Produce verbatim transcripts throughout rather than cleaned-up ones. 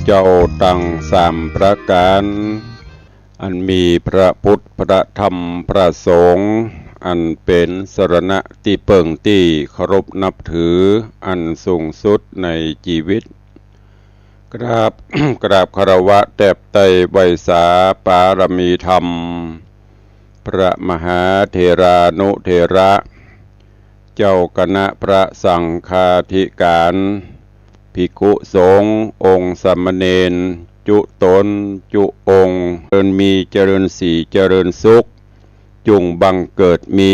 เจ้าตังสามประก๋าน อันมีพระพุทธ พระธรรม พระสงฆ์ อันเป๋นสรณะตี้เปิ้งตี้เคารพนับถือ อันสูงสุดในจีวิต กราบ กราบคารวะแตบไต้ไหว้สาปารมีธรรม พระมหาเถรานุเถระ เจ้าคณะพระสังฆาธิการ ภิกขุสงฆ์ องค์สามเณร จุ๊ต๋น จุ๊องค์ เจริญมี เจริญศรี เจริญสุข จุ่งบังเกิดมี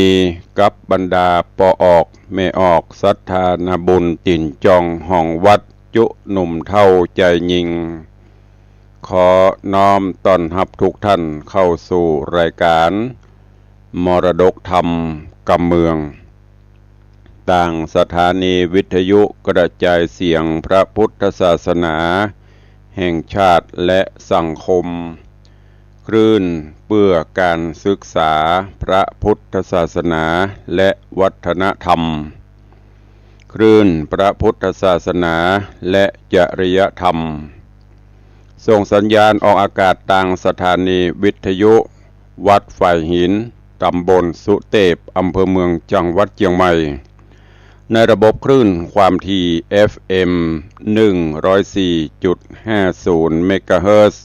กับบรรดาป้อออก แม่ออก ศรัทธานาบุญ ตี๋นจองห้องวัด จุ๊หนุ่มเฒ่าจายญิง ขอน้อมต้อนฮับทุกท่านเข้าสู่รายการมรดกธรรมกำเมือง ตางสถานีวิทยุกระจายเสียงพระพุทธศาสนาแห่งชาติและสังคม คลื่นเพื่อการศึกษาพระพุทธศาสนาและวัฒนธรรม คลื่นพระพุทธศาสนาและจริยธรรม ส่งสัญญาณออกอากาศตางสถานีวิทยุวัดฝายหิน ตำบลสุเตพ อำเภอเมือง จังหวัดเจียงใหม่ ในระบบคลื่นความถี่ เอฟเอ็ม หนึ่งร้อยสี่จุดห้าศูนย์ เมกะเฮิรตซ์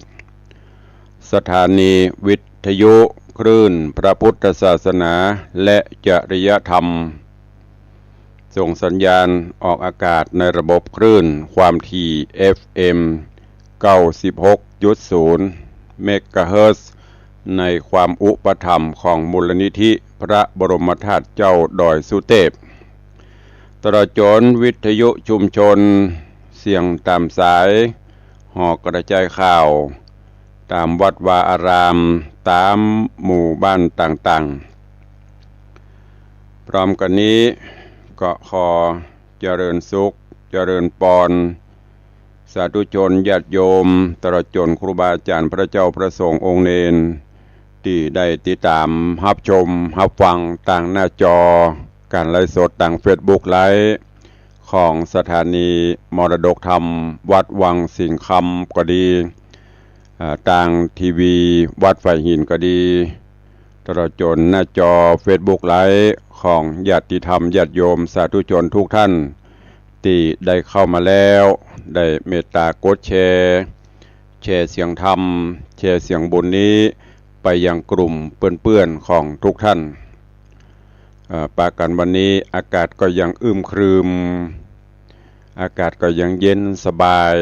สถานีวิทยุคลื่นพระพุทธศาสนาและจริยธรรม ส่งสัญญาณออกอากาศในระบบคลื่นความถี่ เอฟเอ็ม เก้าสิบหกจุดศูนย์ เมกะเฮิรตซ์ ในความอุปถัมภ์ของมูลนิธิพระบรมธาตุเจ้าดอยสุเตพ ตลอดจ๋นวิทยุชุมชน เสียงต๋ามสาย หอกระจายข่าว ต๋ามวัดวาอาราม ต๋ามหมู่บ้านต่างๆ พร้อมกั๋นนี้ก็ขอเจริญสุข เจริญปอน สาธุชนญาติโยม ตลอดจ๋นครูบาอาจ๋ารย์ พระเจ้าพระสงฆ์องค์เณร ตี้ได้ติดต๋ามฮับชมฮับฟังตางหน้าจอก๋านไลฟ์สดตางเฟซบุ๊กไลฟ์ ของสถานีมรดกธรรมวัดวังสิงห์คำก็ดี อ่า ตางทีวีวัดฝายหินก็ดี ตลอดจ๋นหน้าจอเฟซบุ๊กไลฟ์ของญาติธรรมญาติโยมสาธุชนทุกท่าน ตี้ได้เข้ามาแล้ว ได้เมตต๋ากดแชร์ แชร์เสียงธรรม แชร์เสียงบุญนี้ไปยังกลุ่มเปื้อนๆ ของทุกท่าน เอ่อ ปะกั๋นวันนี้อากาศก็ยังอึมครึม อากาศก็ยังเย็นสบาย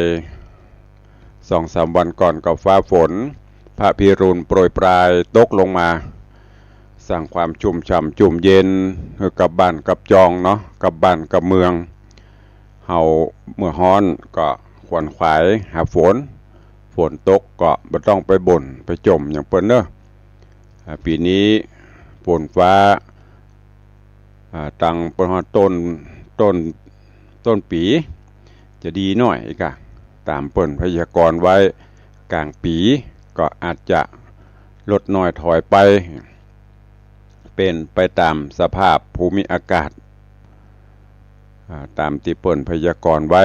สองสามวันก่อนก็ฟ้าฝน พระพิรุณโปรยปรายตกลงมา สร้างความชุ่มฉ่ำชุ่มเย็นหื้อกับบ้านกับจองเนาะ กับบ้านกับเมือง เฮาเมื่อฮ้อนก็ขวนขวายหาฝน ฝนตกก็บ่ต้องไปบ่นไปจ่มหยังเปิ้นเนาะ อ่า ปี๋นี้ฝนฟ้า อ่า ตังเปิ้นฮ้อนต้น ต้น ต้นปี๋ จะดีหน้อยอีกอะ ต๋ามเปิ้นพยากรณ์ไว้ ก๋างปี๋ก็อาจจะลดน้อยถอยไป เป๋นไปต๋ามสภาพภูมิอากาศ อ่า ต๋ามตี้เปิ้นพยากรณ์ไว้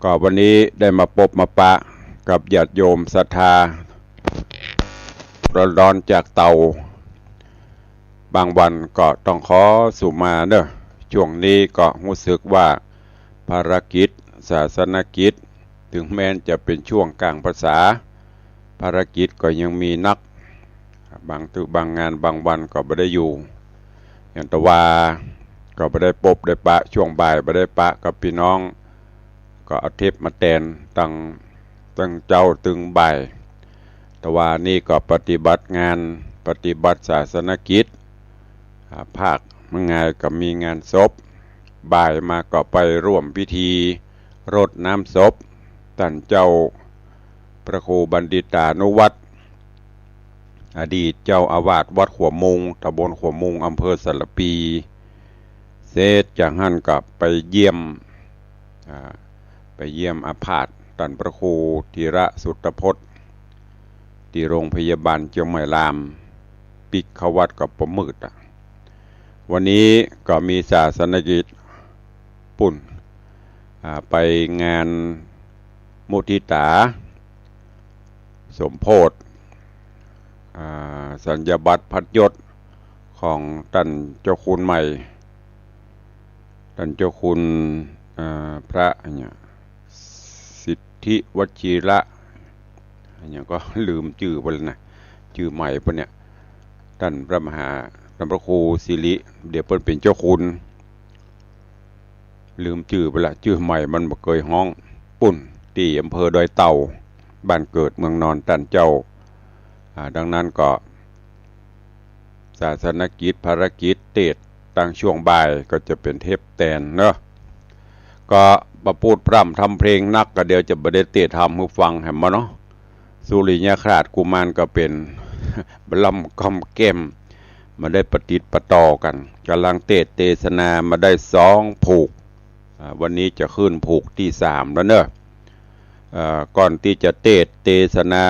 ก็วันนี้ได้มาปบมาปะกับญาติโยมศรัทธา ร้อนๆ จากเตา บางวันก็ต้องขอสุมาเนาะ ช่วงนี้ก็ฮู้สึกว่าภารกิจศาสนกิจ เถิงแม้นจะเป๋นช่วงก๋างพรรษา ภารกิจก็ยังมีนัก บางเตื้อบางงานบางวันก็บ่ได้อยู่ อย่างตะวาก็บ่ได้ปบได้ปะ ช่วงบ่ายบ่ได้ปะกับปี้น้อง ก็เอาเทปมาแตนตัง ตังเจ๊าเถิงบ่าย ตะวานี้ก็ปฏิบัติงาน ปฏิบัติศาสนกิจ อ่า ภาคเมื่องายก็มีงานศพ บ่ายมาก็ไปร่วมพิธีรดน้ำศพต้านเจ้าพระครูบัณฑิตานุวัฒน์ อดีตเจ้าอาวาสวัดขัวมุง ตำบลขัวมุง อำเภอสารภี เสร็จจากหั้นก็ไปเยี่ยม อ่า ไปเยี่ยมอาพาธต้านพระครูธีระสุตพจน์ ตี้โรงพยาบาลเจียงใหม่ลาม ปิ๊กเข้าวัดก็ปะมืดอะ วันนี้ก็มีศาสนกิจปุ้น อ่า ไปงาน มุทิตา สมโภช อ่า สัญญาบัตรพัดยศของต้านเจ้าคุณใหม่ ต้านเจ้าคุณ อ่า พระเนี่ย สิทธิวชิระ อะหยังก็ลืมจื้อไปแล้วนะ จื้อใหม่เปิ้นเนี่ย ต้านพระมหา ต้านพระครูสิริ เดี๋ยวเปิ้นเป๋นเจ้าคุณ ลืมจื้อไปละ จื้อใหม่มันบ่เกยฮ้อง ปุ้น ตี้อำเภอดอยเต่า บ้านเกิดเมืองนอนต้านเจ้า อ่า ดังนั้นก็ ศาสนกิจ ภารกิจเตสน์ตางช่วงบ่ายก็จะเป๋นเทปแตนเนาะ ก็บ่ปูดพร่ำทำเพลงนัก ก็เดี๋ยวจะบ่ได้เตสน์ทำหื้อฟังแหมเนาะ สุริยคราสกุมารก็เป๋น บ่ล่ำก้อมแก้ม บ่ได้ปะติดปะต่อกั๋น ก่ำลังเตสน์เตสนามาได้สองผูก อ่า วันนี้จะขึ้นผูกตี้สามแล้วเนาะ เอ่อ ก่อนตี้จะเตสน์เตสนา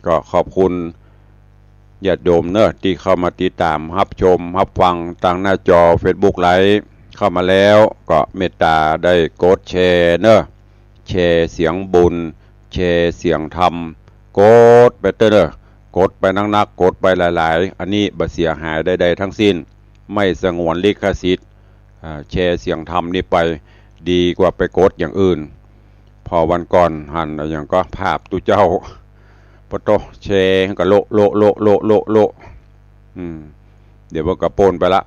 ก็ขอบคุณญาติโยมเนาะ ตี้เข้ามาติดต๋ามฮับชมฮับฟังตางหน้าจอเฟซบุ๊กไลฟ์ เข้ามาแล้วก็เมตต๋าได้กดแชร์เนาะ แชร์เสียงบุญ แชร์เสียงธรรม กดไปเต๊อะเนาะ กดไปนักๆ กดไปหลายๆ อันนี้บ่เสียหายใดๆ ทั้งสิ้น ไม่สงวนลิขสิทธิ์ อ่า แชร์เสียงธรรมนี่ไป ดีกว่าไปกดอย่างอื่น พอวันก่อนหันอะหยังก็ภาพตุ๊เจ้า ปะโต แชร์ก็โละโละโละโละโละโละ อืม เดี๋ยวมันก็ป๊นไปละ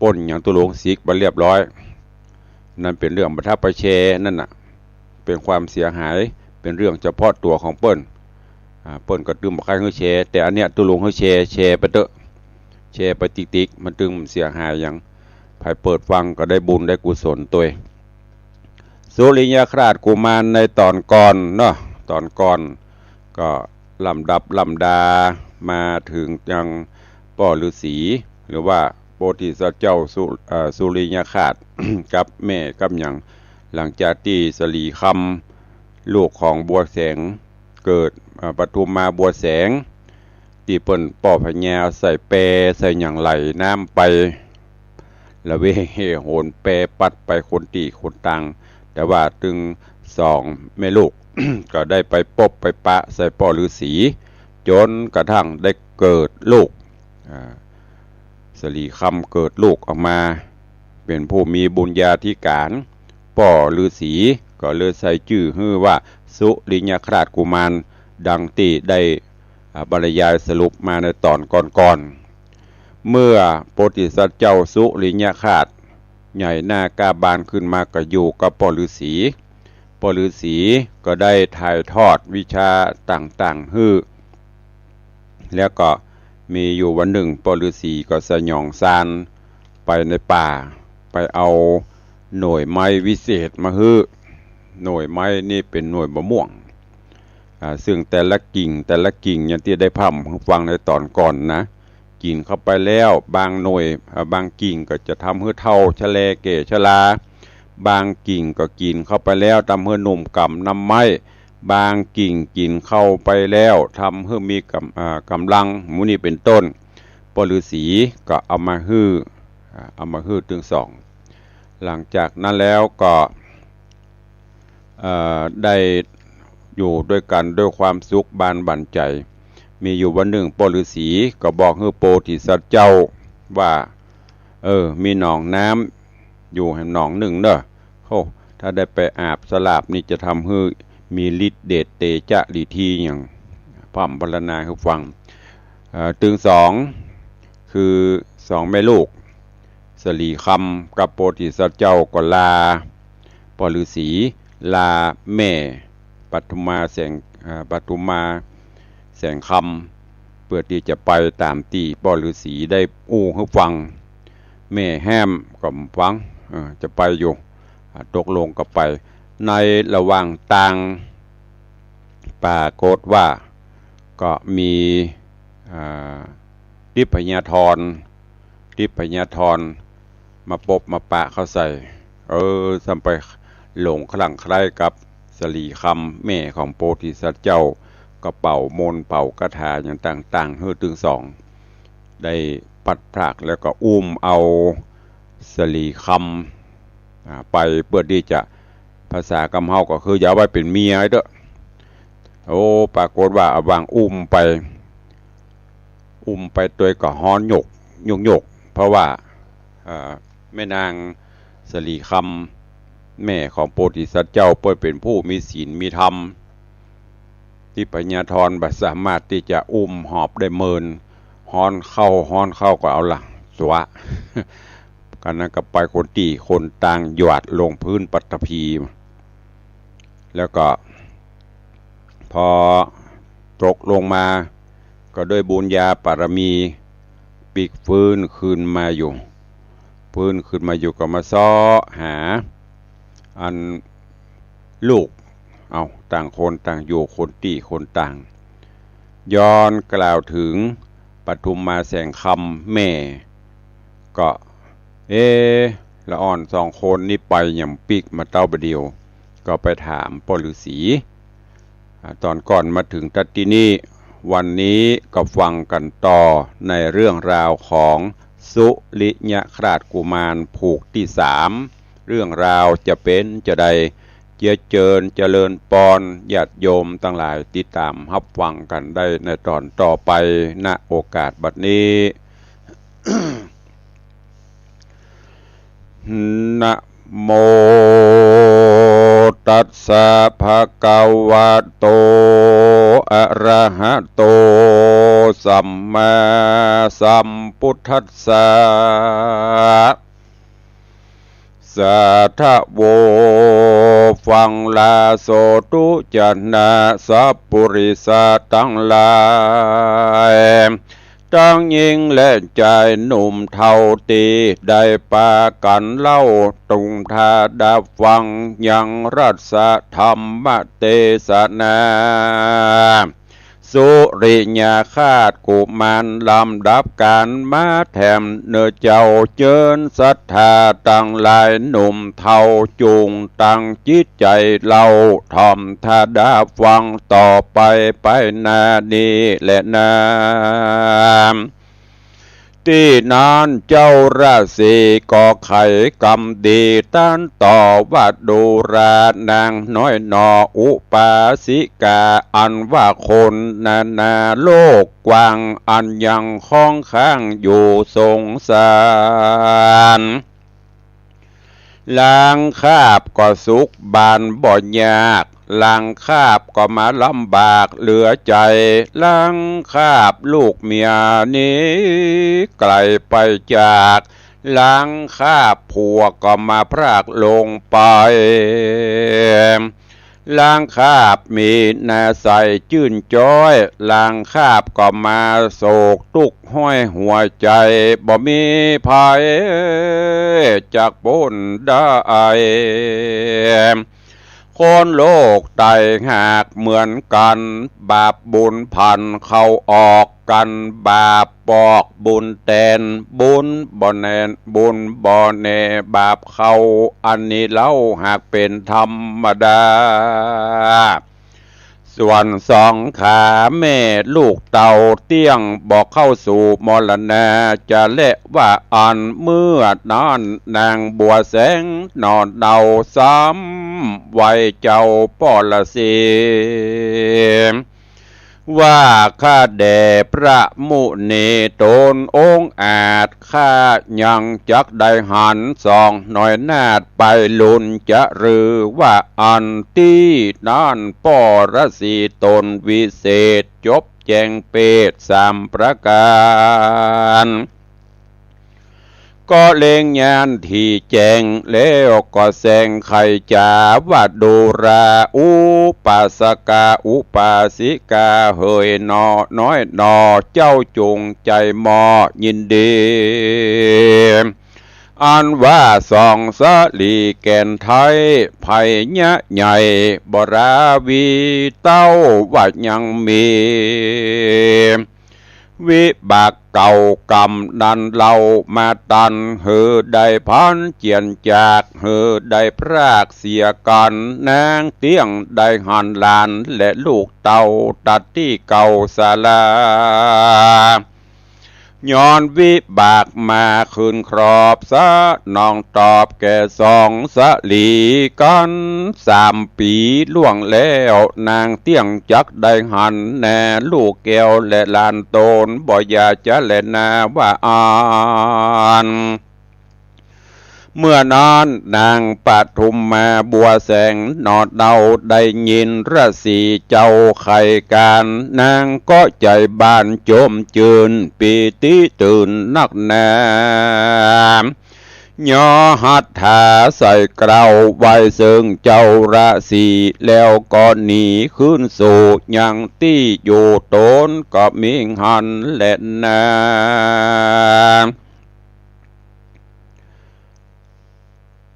ป๊นหยังตุ๊ลุงสิกไปเรียบร้อย นั่นเป๋นเรื่องบ่าถ้าไปแชร์นั่นน่ะ เป๋นความเสียหาย เป๋นเรื่องเฉพาะตั๋วของเปิ้น อ่า เปิ้นก็ตึงบ่ใค่หื้อแชร์ แต่อันเนี้ยตุ๊ลุงหื้อแชร์ แชร์ไปเต๊อะ แชร์ไปติ๊กๆ มันตึงเสียหายหยัง ใผเปิดฟังก็ได้บุญได้กุศลตวย สุริยคราสกุมารในต๋อนก่อนเนาะ ต๋อนก่อนก็ลำดับลำดามาเถิงยังป้อฤๅษี หรือว่าโพธิสัตว์เจ้าสุ เอ่อ สุริยคราส กับแม่กับหยัง หลังจากตี้สลีคำ ลูกของบัวแสง เกิด อ่า ปทุมมาบัวแสง ตี้เปิ้นป้อพญาใส่แปใส่หยังไหลน้ำไป ละเวงเฮ่โหนแปปัดไปคนตี้คนตาง แต่ว่าตึงสองแม่ลูก ก็ได้ไปปบไปปะใส่ป้อฤๅษี จ๋นกระทั่งได้เกิดลูก อ่า สลีคำเกิดลูกออกมา เป๋นผู้มีบุญญาธิก๋าร ป้อฤๅษีก็เลยใส่จื้อหื้อว่าสุริยคราสกุมาร ดังตี้ได้ อ่า บรรยายสรุปมาในต๋อนก่อนๆ เมื่อโพธิสัตว์เจ้าสุริยคราสใหญ่หน้ากล้าบานขึ้นมาก็อยู่กับป้อฤๅษี ป้อฤๅษีก็ได้ถ่ายทอดวิชาต่างๆ หื้อ แล้วก็มีอยู่วันนึ่งป้อฤๅษีก็สยองซานไปในป่า ไปเอาหน่วยไม้วิเศษมาหื้อ หน่วยไม้นี่เป๋นหน่วยมะม่วง อ่า ซึ่งแต่ละกิ่ง แต่ละกิ่งอย่างตี้ได้พร่ำหื้อฟังในต๋อนก่อนนะ กิ๋นเข้าไปแล้วบางหน่วย อ่า บางกิ่งก็จะทำหื้อเฒ่าชะแลแก่ชรา บางกิ่งก็กิ๋นเข้าไปแล้วทำหื้อหนุ่มกำนำไม้ บางกิ่งกิ๋นเข้าไปแล้วทำหื้อมีกำ อ่า กำลัง หมู่นี้เป๋นต้น ป้อฤๅษีก็เอามาหื้อ อ่า เอามาหื้อตึงสอง หลังจากนั้นแล้วก็ เอ่อ ได้อยู่ด้วยกั๋นด้วยความสุขบานบั่นใจ๋ มีอยู่วันนึ่งป้อฤๅษีก็บอกหื้อโพธิสัตว์เจ้าว่า เออ มีหนองน้ำอยู่แหมหนองนึ่งเนาะ โอ้ ถ้าได้ไปอาบสลาบนี่จะทำหื้อมีฤทธิ์เดชเตจะลีทีอย่าง พร่ำพรรณนาหื้อฟัง เอ่อ ตึงสอง คือสองแม่ลูก สลีคำกับโพธิสัตว์เจ้าก็ลาป้อฤๅษี ลาแม่ปทุมมาแสง เอ่อ ปทุมมาแสงคำ เปื้อตี้จะไปต๋ามตี้ป้อฤๅษีได้อู้หื้อฟัง แม่แฮ้มก็ฟัง เออ จะไปอยู่ อ่า ตกลงก็ไป ในระหว่างตาง ปรากฏว่าก็มี อ่า ทิพยธร ทิพยธรมาปบมาปะเข้าใส่ เออ ซ้ำไปหลงคลั่งใคล้กับสลีคำแม่ของโพธิสัตว์เจ้า ก็เป่ามนต์เป่าคาถาอย่างต่างๆ หื้อตึงสอง ได้พลัดพรากแล้วก็อุ้มเอาสลีคำ อ่า ไปเปื้อตี้จะ ภาษากำเฮาก็คืออย่าเอาไว้เป๋นเมียเต๊อะ โอ้ ปรากฏว่าอะหว่างอุ้มไป อุ้มไปตวยก็ฮ้อนหยกหยกหยก เพราะว่า เอ่อ แม่นางสะหลีคำ แม่ของโพธิสัตว์เจ้า เปิ้นเป๋นผู้มีศีลมีธรรม ทิพยธรบ่สามารถตี้จะอุ้มหอบได้เมิน ฮ้อนเข้าฮ้อนเข้าก็เอาละ สวะ กันนั้นก็ไปคนตี้คนตาง หยาดลงพื้นปัตตภี แล้วก็ พอตกลงมา ก็ด้วยบุญญาบารมี ปิ๊กฟื้นคืนมาอยู่ ฟื้นคืนมาอยู่ก็มาเซาะหา อันลูก เอา ต่างคนต่างอยู่ คนตี้คนตาง ย้อนกล่าวเถิงปทุมมาแสงคำแม่ ก็ เอ๊ะ ละอ่อนสองคนนี้ไปหยังปิ๊กมาเต๊าบ่าเดี่ยว ก็ไปถามป้อฤๅษี อ่า ต๋อนก่อนมาเถิงตั๊ดตี้นี้ วันนี้ก็ฟังกั๋นต่อในเรื่องราวของสุริยคราสกุมารผูกตี้สาม เรื่องราวจะเป๋นจาใด เจียเจิญเจริญปอน ญาติโยมตังหลายติดต๋ามฮับฟังกั๋นได้ในต๋อนต่อไป ณ โอกาสบัดนี้ นะโม ตัสสะ ภะคะวะโต อะระหะโต สัมมาสัมพุทธัสสะ สาธะโว ฟังลาโสตุจะนะสัพปุริสะตังหลาย ตังญิงและจายหนุ่มเฒ่าตี้ได้ปากั๋นเล่า จุ่งถ้าดาฟังยังรัสธรรมเตสนา สุริยคราสกุมารลำดับกั๋นมาแถมเน่อเจ้า เจิญศรัทธาตังหลายหนุ่มเฒ่า จุ่งตั้งจิตใจ๋เล่า ถ่อมถ้าดาฟังต่อไปไปหน้านี้แลนา ตี้นั้นเจ้าราศีก็ไขกำดีตรัสต่อว่า ดูราหนางน้อยหนอ อุปาสิกา อันว่าคนนานาโลกกว้าง อันยังค้องค้างอยู่สงสาร ลางคาบก็สุขบานบ่ยาก ลางคาบก็มาลำบากเหลือใจ๋ ลางคาบลูกเมียหนีไก๋ไปจาก ลางคาบผัวก็มาพรากลงไป ลางคาบมีนาใสจื้นจ๊อย ลางคาบก็มาโศกตุ๊กข์ห้อยหัวใจ๋ บ่มีใผจักป๊นได้ คนโลกไตหากเหมือนกั๋น บาปบุญผันเข้าออกกั๋น บาปปอกบุญแตน บุญบ่แน่น บุญบ่แน่ บาปเข้า อันนี้เล่าหากเป๋นธรรมดา ส่วนสองขาแม่ลูกเต้าเตี้ยง บ่เข้าสู่มรณา จะแลว่าอั้น เมื่อนั้นนางบัวแสงหน่อเนา สำไหว้เจ้าป้อฤๅษี ว่าข้าแด่พระมุนีต๋นองอาจ ข้ายังจักได้หันสองน้อยนาฏไปลุน จะหรือว่าอั้น ตี้นั้นป้อฤๅษีต๋นวิเศษ จบแจ้งเปตสามประก๋าน ก็เล็งญาณตี้แจ้ง แล้วก็แสงไขจ๋าว่า ดูราอุปาสกา อุปาสิกาเหยหนอ น้อยหนอ เจ้าจุ่งใจ๋หมอยินดี อันว่าสองสาลีแก่นไท้ ไพญะใหญ่บราวีเต้า ว่ายังมี วิบากเก่ากรรมนั้นเล่ามาตัน หื้อได้พลันเจียนจาก หื้อได้พรากเสียกั๋น นางเตี้ยงได้หันหลานและลูกเต้า ตั๊ดตี้เก่าสารา ย้อนวิบากมาคืนครอบสนองตอบแก่สองสลีกั๋น สามปี๋ล่วงแล้ว นางเตี้ยงจักได้หันแน่ ลูกแก้วและหลานต๋น บ่อย่าจะแลนาว่าอั้น เมื่อนั้นนางปทุมมาบัวแสงหน่อเดา ได้ยินราศีเจ้าใค่ก๋าน นางก็ใจ๋บานจมจื้น ปีติตื่นนักหนา ย่อหัตถาใส่เกล้าไหว้เซิงเจ้าราศี แล้วก็หนีคืนสู่ยังตี้อยู่ต๋นก็มีหั้นแลนา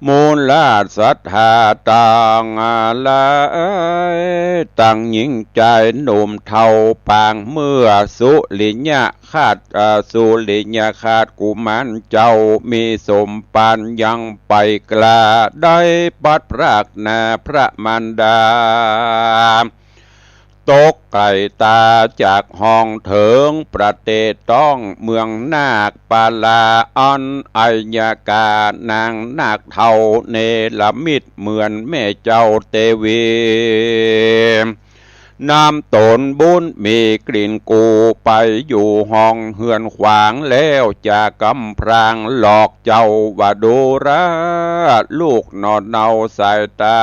มูลศรัทธาตังหลาย ตังญิงจายหนุ่มเฒ่าปางเมื่อ สุริยคราส เอ่อ สุริยคราสกุมารเจ้า มีสมภารยังไปกล้า ได้พลัดพรากหน้าพระมารดา ตกไก๋ต๋าจากห้องเถิง ประเทศต้องเมืองนาคปาลา อันอัยยกา นางนาคเฒ่าเนรมิตเหมือนแม่เจ้าเตวี นำต๋นบุญมีกลิ่นกูไปอยู่ห้องเฮือนขวาง แล้วจะกำพร้างหลอกเจ้าว่าดูราลูกหน่อเนาสายต๋า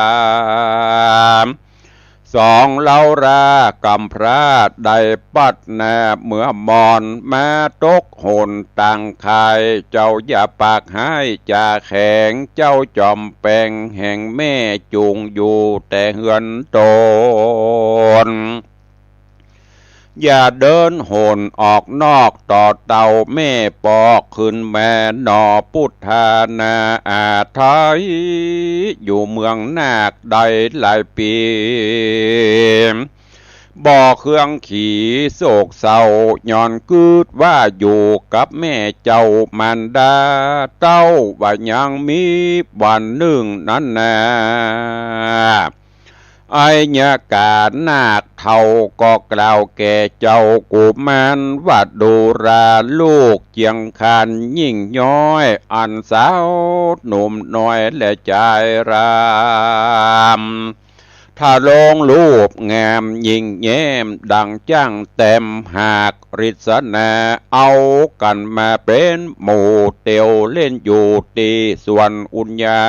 สองเล้ารา กำพร้าได้พลัดหน้าเมื่อมอน มาตกหนตางคาย เจ้าอย่าปากฮ้ายจ๋าแข็ง เจ้าจอมแป๋งแห่งแม่จุ่งอยู่แต่เฮือนต๋น อย่าเดินหนออกนอกต่อเต้าแม่ปอก ขึ้นแม่หน่อปุทธานาอาศัย อยู่เมืองนาคได้หลายปี๋ บ่เคืองขีโศกเศร้า ย้อนกึ๊ดว่าอยู่กับแม่เจ้ามารดา เต้าว่ายังมีวันนึ่งนั้นนา อัยยกานาคเฒ่าก็กล่าวแก่เจ้ากุมารว่าดูราลูกเจียงคานยิ่งย้อย อันสาวหนุ่มน้อยและจายราม ทรงรูปงามยิ่งแย้มดังจ้างแต้ม หากริษณาเอากั๋นมาเป๋นหมู่ เตียวเล่นอยู่ตี้สวนอุญญา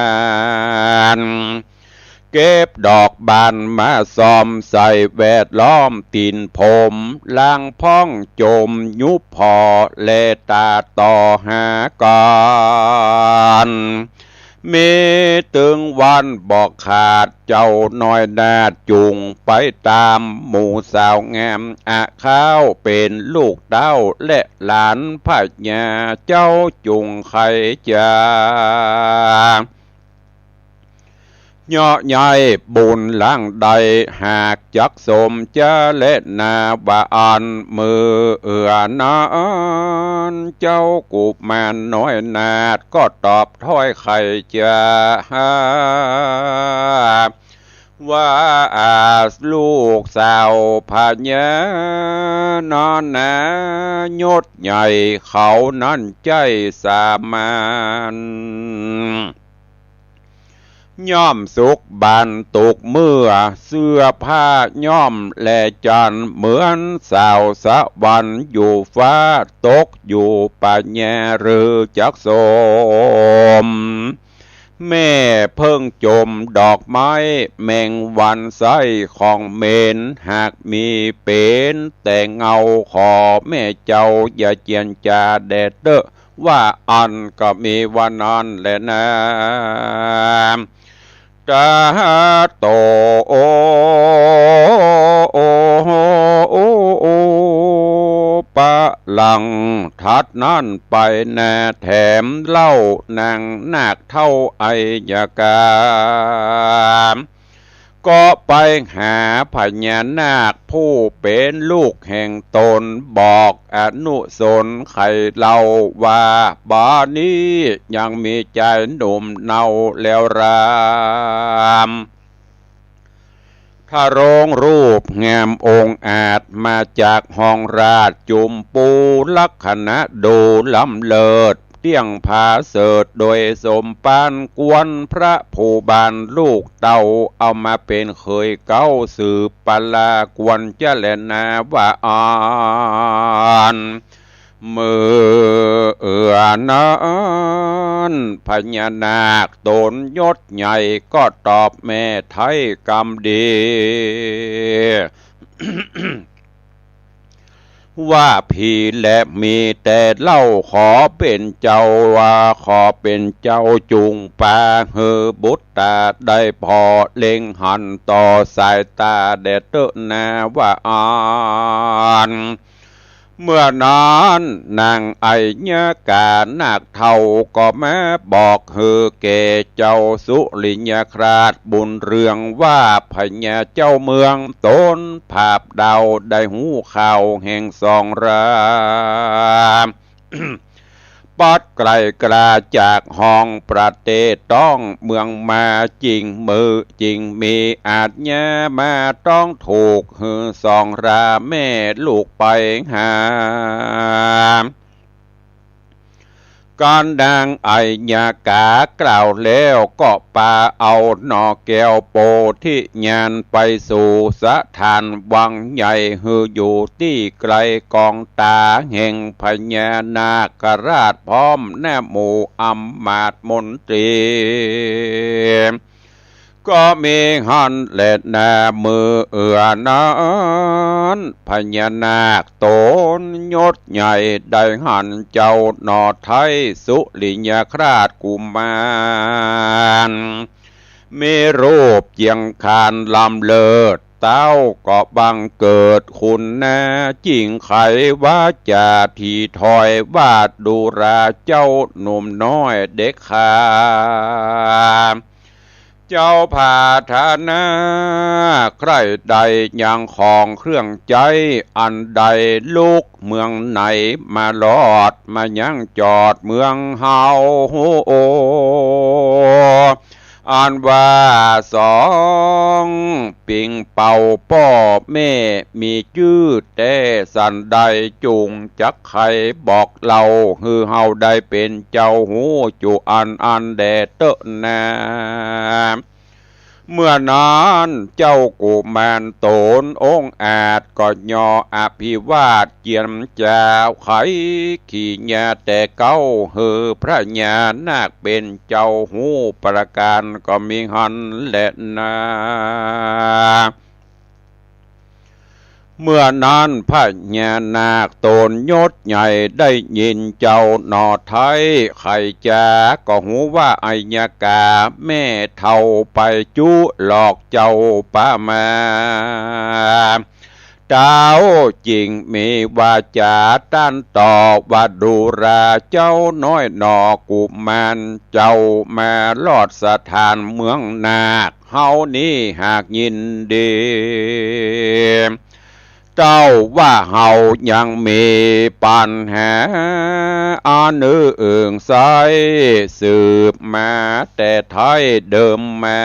ณ เก็บดอกบานมาซ้อมใส่แวดล้อมตี๋นผม ล้างพ่องจมยุบผ่อแลต๋าต่อหากั๋น มีตึงวันบ่ขาด เจ้าน้อยนาคจุ่งไปต๋ามหมู่สาวงาม อะข้าวเป๋นลูกเต้าและหลานพญา เจ้าจุ่งใค่จะ เยาะใยบุญหลังใด หากจักสมจะแลนาว่าอั้น เมื่อนั้นเจ้ากุมารน้อยนาคก็ตอบถ้อยใค่จะ ว่า อา ลูกสาวพญา นอนนายศใหญ่เขานั้นใจ้สามัญ ย่อมสุขบานตุกเมื่อ เสื้อผ้าย่อมแลจันทร์ เหมือนสาวสวรรค์อยู่ฟ้า ตกอยู่ปัญญาหรือจักสม แม่เพิ่งจมดอกไม้ แมงวันไส้ของเหม็น หากมีเป๋นแต่เงา ขอแม่เจ้าอย่าเจียนจาแด่เต๊อะ ว่าอั้นก็มีว่านั้นแลนา ตาโต โอ โอ โอ โอ ปะหลังถัดนั้นไปนาแถมเล่า นางนาคเฒ่าอัยยกา ก็ไปหาพญานาคผู้เป๋นลูกแห่งต๋น บอกอนุสรณ์ใค่เล่าว่า บ่านี้ยังมีจายหนุ่มเนาแล้วราม ทรงรูปงามองอาจมาจากห้องราชจุมปู ลักษณะดูล้ำเลิศ เตี้ยงผาเสริฐโดยสมปาน กวนพระผู้บานลูกเต้า เอามาเป๋นเขยเก๊าสืบปลากวนจะแลนาว่าอั้น เมื่อนั้นพญานาคตนยศใหญ่ก็ตอบแม่ไท้กำดี ว่า ผิดแล มีแต่เล่า ขอเป๋นเจ้าว่า ขอเป๋นเจ้าจุ่งปาหื้อบุตตาได้ผ่อเล็งหันต่อสายต๋าแด่เต๊อะนาว่าอั้น เมื่อนั้นนางอัยยกานาคเฒ่าก็มาบอกหื้อแก่เจ้าสุริยคราชบุญเรืองว่า พญาเจ้าเมืองตนผาบดาวได้ฮู้ข่าวแห่งสองรา ปัดไกลกลาจากห้องประเตศต้องเมืองมา จึงมือจึงมีอาชญามาต้องถูกหื้อสองราแม่ลูกไปหา กันดังอัยยกากล่าวแล้วก็ปาเอาหน่อแก้วโปธิญาณไปสู่สถานวังใหญ่หื้ออยู่ตี้ไกลกองต๋าแห่งพญานาคราชพร้อมหน้าหมู่อำมาตย์มนตรี ก็มีหั้นแลนา เมื่อนั้นพญานาคตนยศใหญ่ได้หันเจ้าหน่อไท้สุริยคราชกุมาร มีรูปเจียงคานล้ำเลิศ เต้าก็บังเกิดคุณนา จึงไขวาจาถี่ถ้อยว่า ดูราเจ้าหนุ่มน้อยเด็กข้า เจ้าผาถนาใคร่ใดยังของเครื่องใจ๊อันใด ลุกเมืองไหนมารอดมายังจอดเมืองเฮา อันว่าสองปิงเป่าป้อแม่มีจื้อแต๊สันใด จุ่งจักไขบอกเล่าหื้อเฮาได้เป๋นเจ้าฮู้จุอันอันแด่เต๊อะนา เมื่อนั้นเจ้ากุมารตนองอาจก็ย่ออภิวาทเจียมจาไขกิริยาแต่เก๊าหื้อพญานาคเป๋นเจ้าฮู้ประก๋านก็มีหั้นแลนา เมื่อนั้นพญานาคตนยศใหญ่ได้ยินเจ้าหน่อไท้ไขจาก็ฮู้ว่าอัยยกาแม่เฒ่าไปจุหลอกเจ้าปามา เต้าจึงมีวาจาต้านตอบว่า ดูราเจ้าน้อยหน่อกุมารเจ้ามารอดสถานเมืองนาค เฮานี้หากยินดี เต้าว่าเฮายังมีปัญหาอันอื่นใสสืบมาแต่ไท้เดิมมา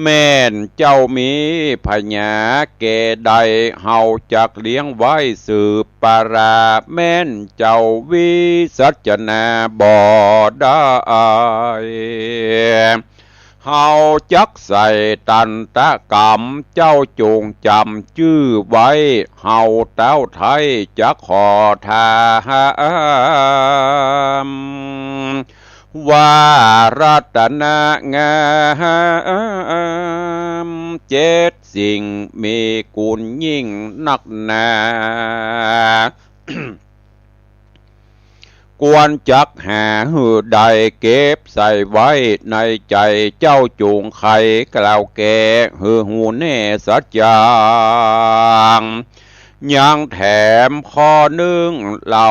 แม่นเจ้ามีพญาแก่ใด เฮาจักเลี้ยงไว้สืบปรา แม่นเจ้าวิสัชนาบ่ได้ เฮาจักใส่ตันตกรรม เจ้าจงจ๋ำจื้อไว้ เฮาเต้าไท้จักขอถาม ว่ารัตนางามเจ็ดสิ่งมีกุณยิ่งนักหนา ควรจักหาหื้อได้เก็บใส่ไว้ในใจ๋ เจ้าจุ่งไขกล่าวแก่หื้อฮู้แน่สัจจัง ยังแถมข้อนึ่งเล่า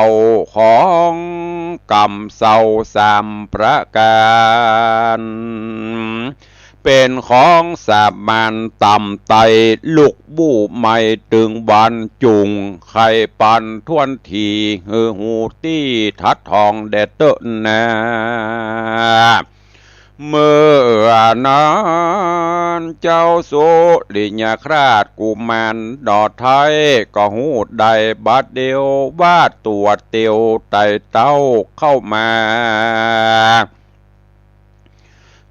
ของกำเศร้าสามประก๋าน เป๋นของสามัญต่ำไต้ ลุกบู้ไหม้ตึงวัน จุ่งไขปันถ้วนถี่ หื้อฮู้ตี้ถัดทองแด่เต๊อะนา เมื่อนั้นเจ้าสุริยคราชกุมารหน่อไท้ก็ฮู้ได้บัดเดียวว่าตั๋วเตียวไต่เต้าเข้ามา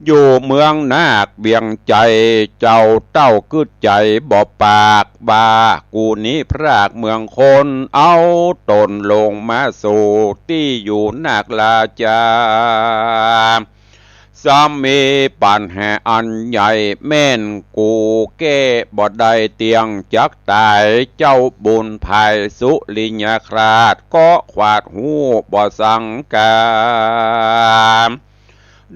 อยู่เมืองนาคเวียงไจ เจ้าเต้ากึ๊ดใจ๋บ่ปากว่า กู๋นี้พรากเมืองคน เอาต๋นลงมาสู่ตี้อยู่นาคราชา ซ้ำมีปัญหาอันใหญ่ แม่นกู๋แก้บ่ได้เตี้ยงจักต๋าย เจ้าบุญภายสุริยคราชก็ขวาดฮู้บ่สังกา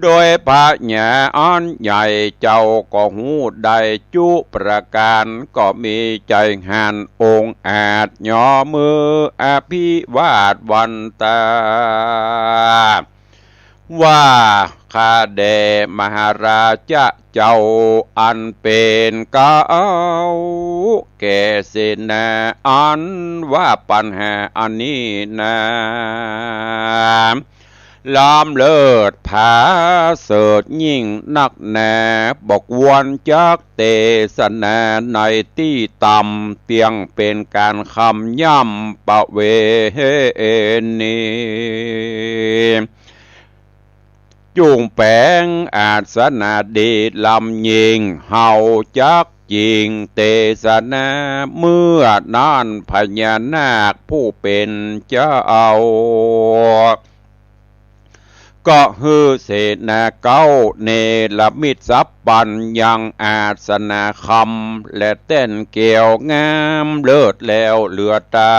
โดยปัญญาอันใหญ่เจ้าก็ฮู้ได้จุประก๋าน ก็มีใจ๋หันองอาจ ย่อมืออภิวาทวันตา ว่า ข้าแด่มหาราชะเจ้าอันเป๋นเก๊า แก่เสนาอันว่าปัญหาอันนี้นา ล้ำเลิศผาเสริฐยิ่งนักหนา บ่ควรจักเตสนาในตี้ต่ำ เตี้ยงเป๋นก๋านคำย่ำประเวณี จุ่งแป๋งอาสนะดีล้ำยิ่ง เฮาจักจิ่งเตสนา เมื่อนั้นพญานาคผู้เป๋นเจ้า ก็หื้อเสนาเก๊าเนรมิตสัพพัญยังอาสนะคำ และแต้นแก้วงามเลิศแล้วเหลือต๋า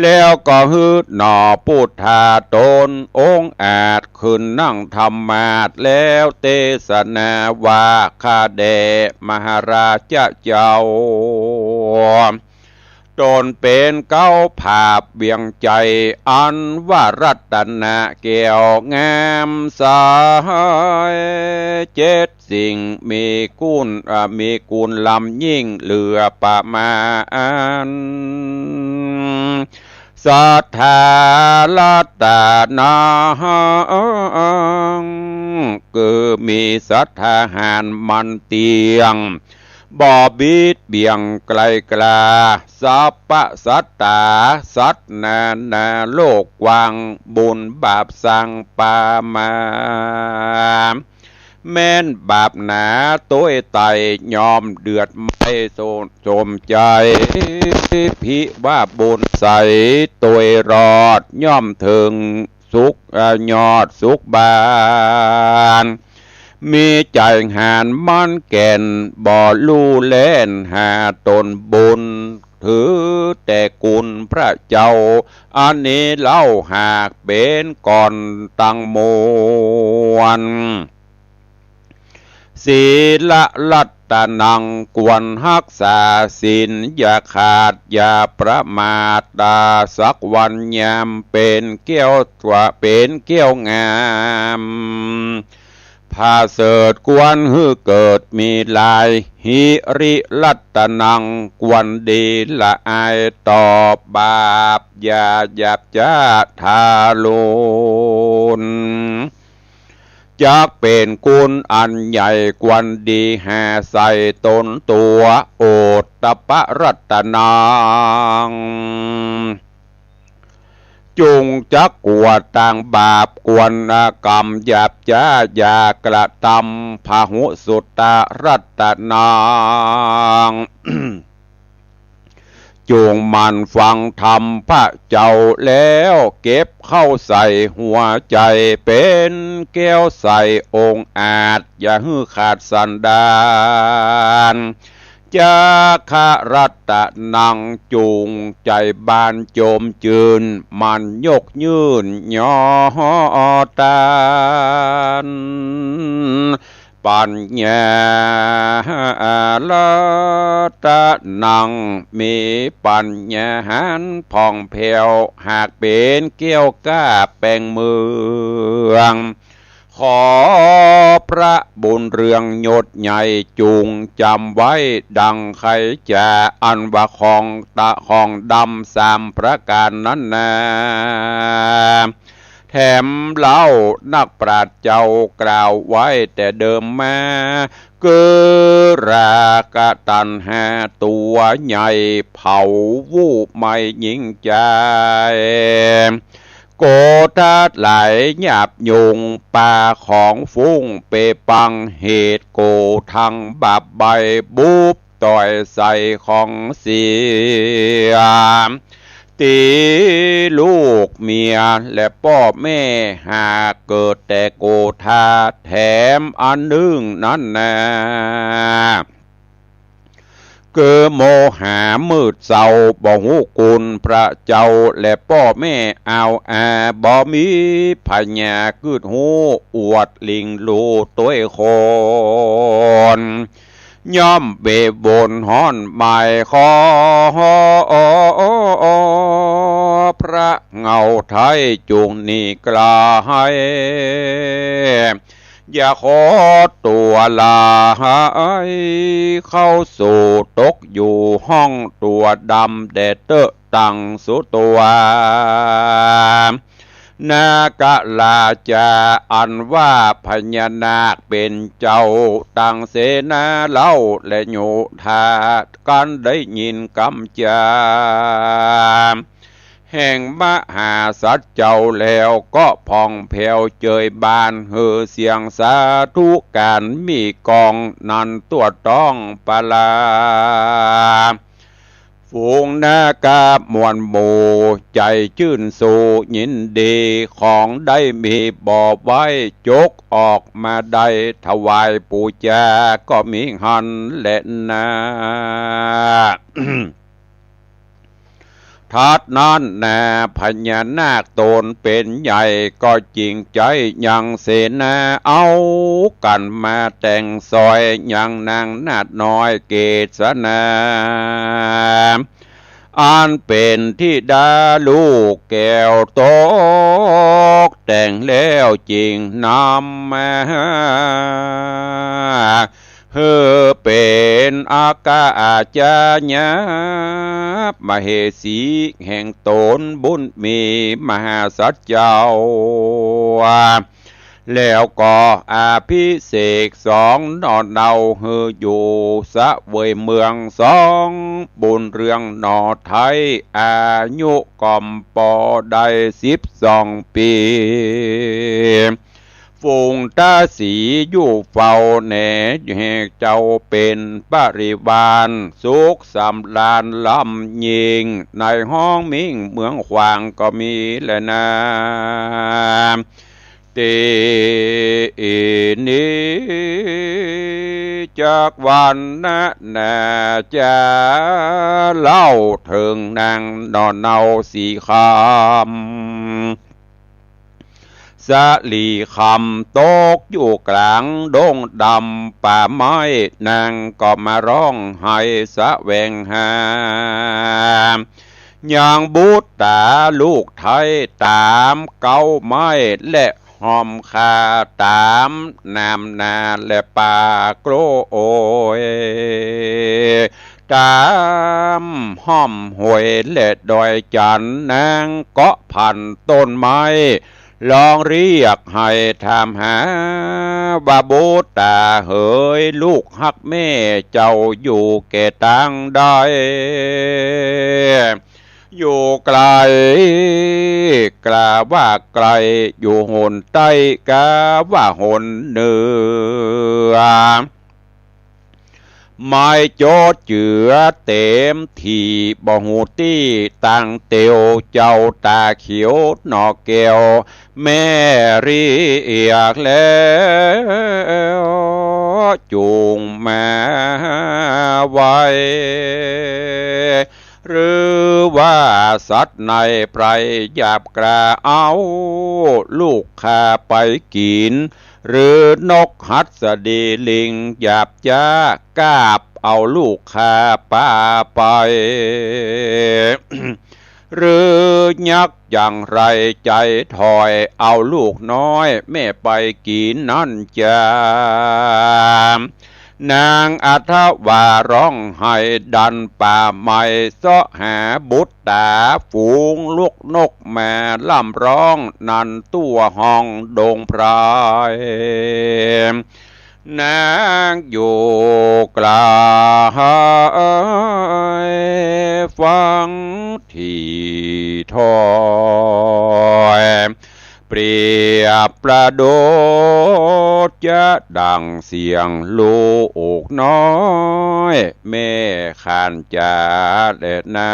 แล้วก็หื้อหน่อปุทธาต๋นองอาจ ขึ้นนั่งธรรมาสน์ แล้วเตสนาว่า ข้าแด่มหาราชะเจ้า ต๋นเป๋นเก๊าผาบเวียงไจ อันว่ารัตนะแก้วงามใส เจ็ดสิ่งมีกุณ อ่า มีกุณล้ำยิ่งเหลือประมาณ ศรัทธารัตนัง คือมีศรัทธาหันมั่นเตี้ยง บ่บิดเบี่ยงไกลกล้า สัพพะสัตตา สัตว์นานาโลกกว้าง บุญบาปสังปามา แม้นบาปหนาตวยไต่ ย่อมเดือดไหม้โศกโศมใจ๋ ภิว่าบุญใสตวยรอด ย่อมเถิงสุข อ่า ยอดสุขบาน มีใจ๋หันมั่นแก่น บ่ลู่แล่นหาตนบุญ ถือแต่คุณพระเจ้า อันนี้เล่าหากเป๋นก่อนตังมวล ศีลรัตนัง ควรฮักษาศีลอย่าขาดอย่าประมาท ตาสักวันยามเป๋นแก้ว ว่าเป๋นแก้วงาม ผาเสริฐควรหื้อเกิดมีหลาย หิริรัตนัง ควรดีละอายต่อบาป อย่าหยาบจ๊าทารุณ จักเป๋นคุณอันใหญ่ ควรดีหาใส่ตนตั๋ว โอตตัปปรัตนัง จุ่งจักกั๋วตางบาป ควรกรรมหยาบจ๊าอย่ากระทำ พหุสุตตรัตนัง จุ่งหมั่นฟังธรรมพระเจ้าแล้ว เก็บเข้าใส่หัวใจ๋ เป๋นแก้วใสองอาจ อย่าหื้อขาดสันดาน จาคะรัตนัง จุ่งใจ๋บานโจมจืน หมั่นยกยื่นยอตาน ปัญญารัตนัง มีปัญญาหันผ่องแผ้ว หากเป๋นแก้วกล้าแป๋งเมือง ขอพระบุญเรืองยศใหญ่ จุ่งจ๋ำไว้ดังไขจ๋า อันว่าของตะ ของดำสามประก๋านนั้นนา แถมเล่านักปราชญ์เจ้ากล่าวไว้แต่เดิมมา คือราคะตัณหาตั๋วใหญ่เผาวูบไหม้ยิ่งใจ โกธาหลายหยาบยุงปาของฟุ้งเปปัง เหตุโกธังบาปใบ้บุบต่อยใส่ของเสีย ตี้ลูกเมียและป้อแม่หากเกิดแต่โกธา แถมอันนึ่งนั้นนา คือโมหะมืดเศร้า บ่ฮู้คุณพระเจ้าและป้อแม่ อาวอาบ่มีปัญญา กึ๊ดฮู้อวดหลิ้งลู่ตวยคน ย่อมเบบนฮ้อนหมายขอ พระเหง้าไท้จุ่งหนีไกล อย่าขอตั๋วหลาย เข้าสู่ตกอยู่ห้องตั๋วดำแด่เต๊อะตังสุตั๋ว นาคราชาอันว่าพญานาคเป๋นเจ้า ตังเสนาเล่าและโยธา กันได้ยินกำจาแห่งมหาสัตว์เจ้าแล้วก็ผ่องแผ้วเจิยบาน หือเสียงสาธุก๋านมีก้องนั้นทั่วท้องประลา ฝูงนาคมวลหมู่ใจ๋จื้นสู้ยินดี ของได้มีบ่ไว้จกออกมาได้ถวายปู๋จาก็มีหั้นแลนา ถัดนั้นนา พญานาคต๋นเป๋นใหญ่ก็จริงใจ๊ยังเสนา เอากั๋นมาแต่งสอยยังนางนาฏน้อยเกศนา อันเป๋นธิดาลูกแก้วตกแต่งแล้ว จึงนำมาหื้อเป๋นอัครราชญา มเหสีแห่งต๋นบุญมีมหาสัตว์เจ้า แล้วก็อภิเษกสองหน่อเนา หื้ออยู่เสวยเมืองสอง บุญเรืองหน่อไท้ อายุก็ปอได้สิบสองปี๋ ฝูงทาสีอยู่เฝ้าแหน แห่เจ้าเป๋นบริวาร สุขสำราญล้ำยิ่ง ในห้องมิ่งเมืองขวางก็มีแลนา ตี้นี้จักวรรณนาจา เล่าเถิงนางหน่อเนาสีคำ สาลีคำตกอยู่ก๋างดงดำป่าไม้ นางก็มาร้องไห้แสวงหา ยังบุตราลูกไท้ต๋ามเก๊าไม้ และห้อมคาต๋ามน้ำนาและป่าโกล้ย ต๋ามห้อมห้วยและดอยจันทน์ นางเกาะพันต้นไม้ ร้องเรียกไห้ถามหา ว่าบุตราเหย ลูกฮักแม่เจ้าอยู่แก่ตางใด อยู่ไกล กล่าวว่าไกล อยู่หนใต้ กล่าวว่าหนเหนือ ไม้โจดเจือเต๋มถี่ บ่ฮู้ตี้ตางเตียว เจ้าต๋าเขียวหน่อแก้ว แม่เรียกแล้ว จุ่งมาไว หรือว่าสัตว์ในไพร่หยาบกล้า เอาลูกข้าไปกิ๋น หรือนกหัสดีลิงหยาบจ๊ากาบเอาลูกข้าปาไป หรือยักษ์อย่างไรใจ๋ถ้อย เอาลูกน้อยแม่ไปกิ๋นนั้นจา เ นางอาทวาร้องไห้ดันป่าไม้ เซาะหาบุตรต๋า ฝูงลูกนกมาร่ำร้อง นั่นทั่วห้องดงไพร นางอยู่ไกล ฟังตี้ถ้อย เปรียบประดุจจะดั่งเสียงลูกน้อย แม่ขานจ๋าแลนา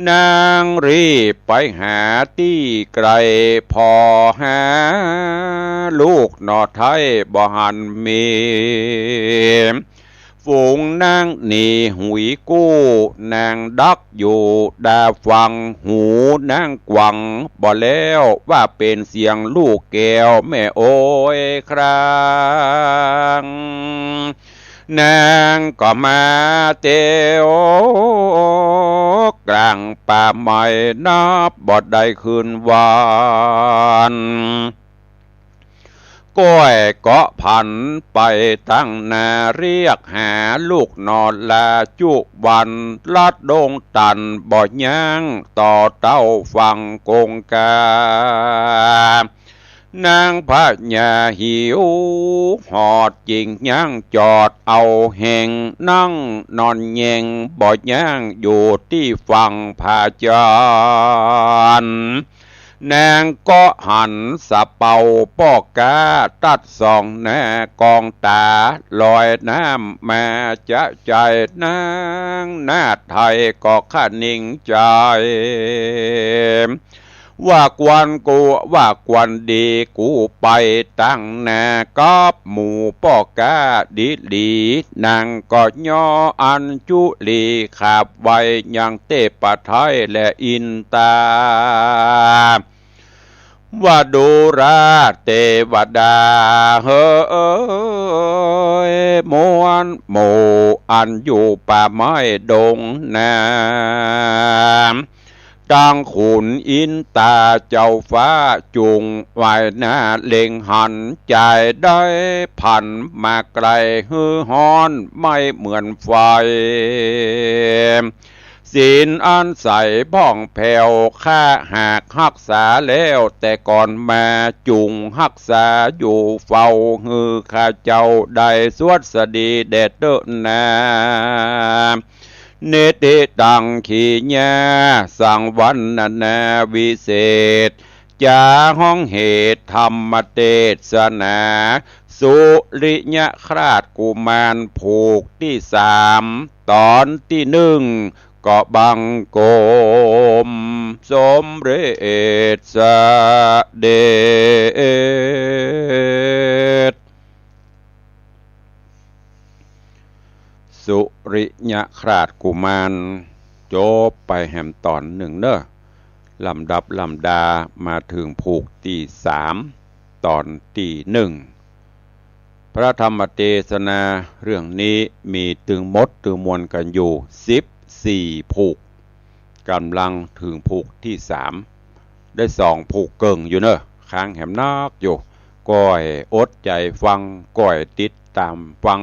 นางรีบไปหาตี้ไกล ผ่อหาลูกหน่อไท้บ่หันมี ฝูงนางหนีหุยกู้ นางดักอยู่ดาฝั่ง หูนางกวังบ่แล้ว ว่าเป๋นเสียงลูกแก้วแม่โอยคราง นางก็มาเตียวกลางป่าไม้ นับบ่ได้คืนวัน ก้อยเกาะผันไปตังหน้า เรียกหาลูกหน่อลาจุวัน ลัดดงตันบ่ยั้ง ต่อเต้าฝั่งกงกา นางพญาหิวหอดจิ่งยั้ง จอดเอาแหง นั่งนอนแยงบ่ยั้ง อยู่ตี้ฝั่งผาจารย์ นางก็หันสะเปาป้อก๊า ตัดส่องหน้ากองต๋า ลอยน้ำมาจะใจ นางนาฏไทยก็คะนิงใจ๋ ว่าควรกู ว่าควรดี กูไปตังหน้ากับหมู่ป้อก๊าดีหลี นางก็ย่ออัญจุลี ขาบไหว้ยังเตปะไทยและอินตา ว่าดูราเตวดาเหย มวลหมู่อันอยู่ป่าไม้ดงนา ตังขุนอินตาเจ้าฟ้า จุ่งไหว้หน้าเล็งหัน จายได้ผันมาไกล หื้อฮ้อนไหม้เหมือนไฟ ศีลอันใสผ่องแผ้ว ข้าหากฮักษาแล้วแต่ก่อนมา จุ่งฮักษาอยู่เฝ้า หื้อข้าเจ้าได้สวัสดีแด่เต๊อะนา นิติตังขีญา สังวรรณนาวิเศษ จ๋าฮ้องเหตุธรรมเตสนา สุริยคราชกุมารผูกตี้สาม ต๋อนตี้นึ่ง ก็บังคมสมเร็จเสด็จ สุริยคราชกุมาร จบไปแหมต๋อนนึ่งเน่อ ลำดับลำดามาเถิงผูกตี้สาม ต๋อนตี้นึ่ง พระธรรมเตสนาเรื่องนี้มีตึงหมดตึงมวลกั๋นอยู่สิบสี่ผูก ก่ำลังเถิงผูกตี้สาม ได้สองผูกเกิ่งอยู่เน่อ ค้างแหมนักอยู่ ก้อยอดใจ๋ฟัง ก้อยติดต๋ามฟัง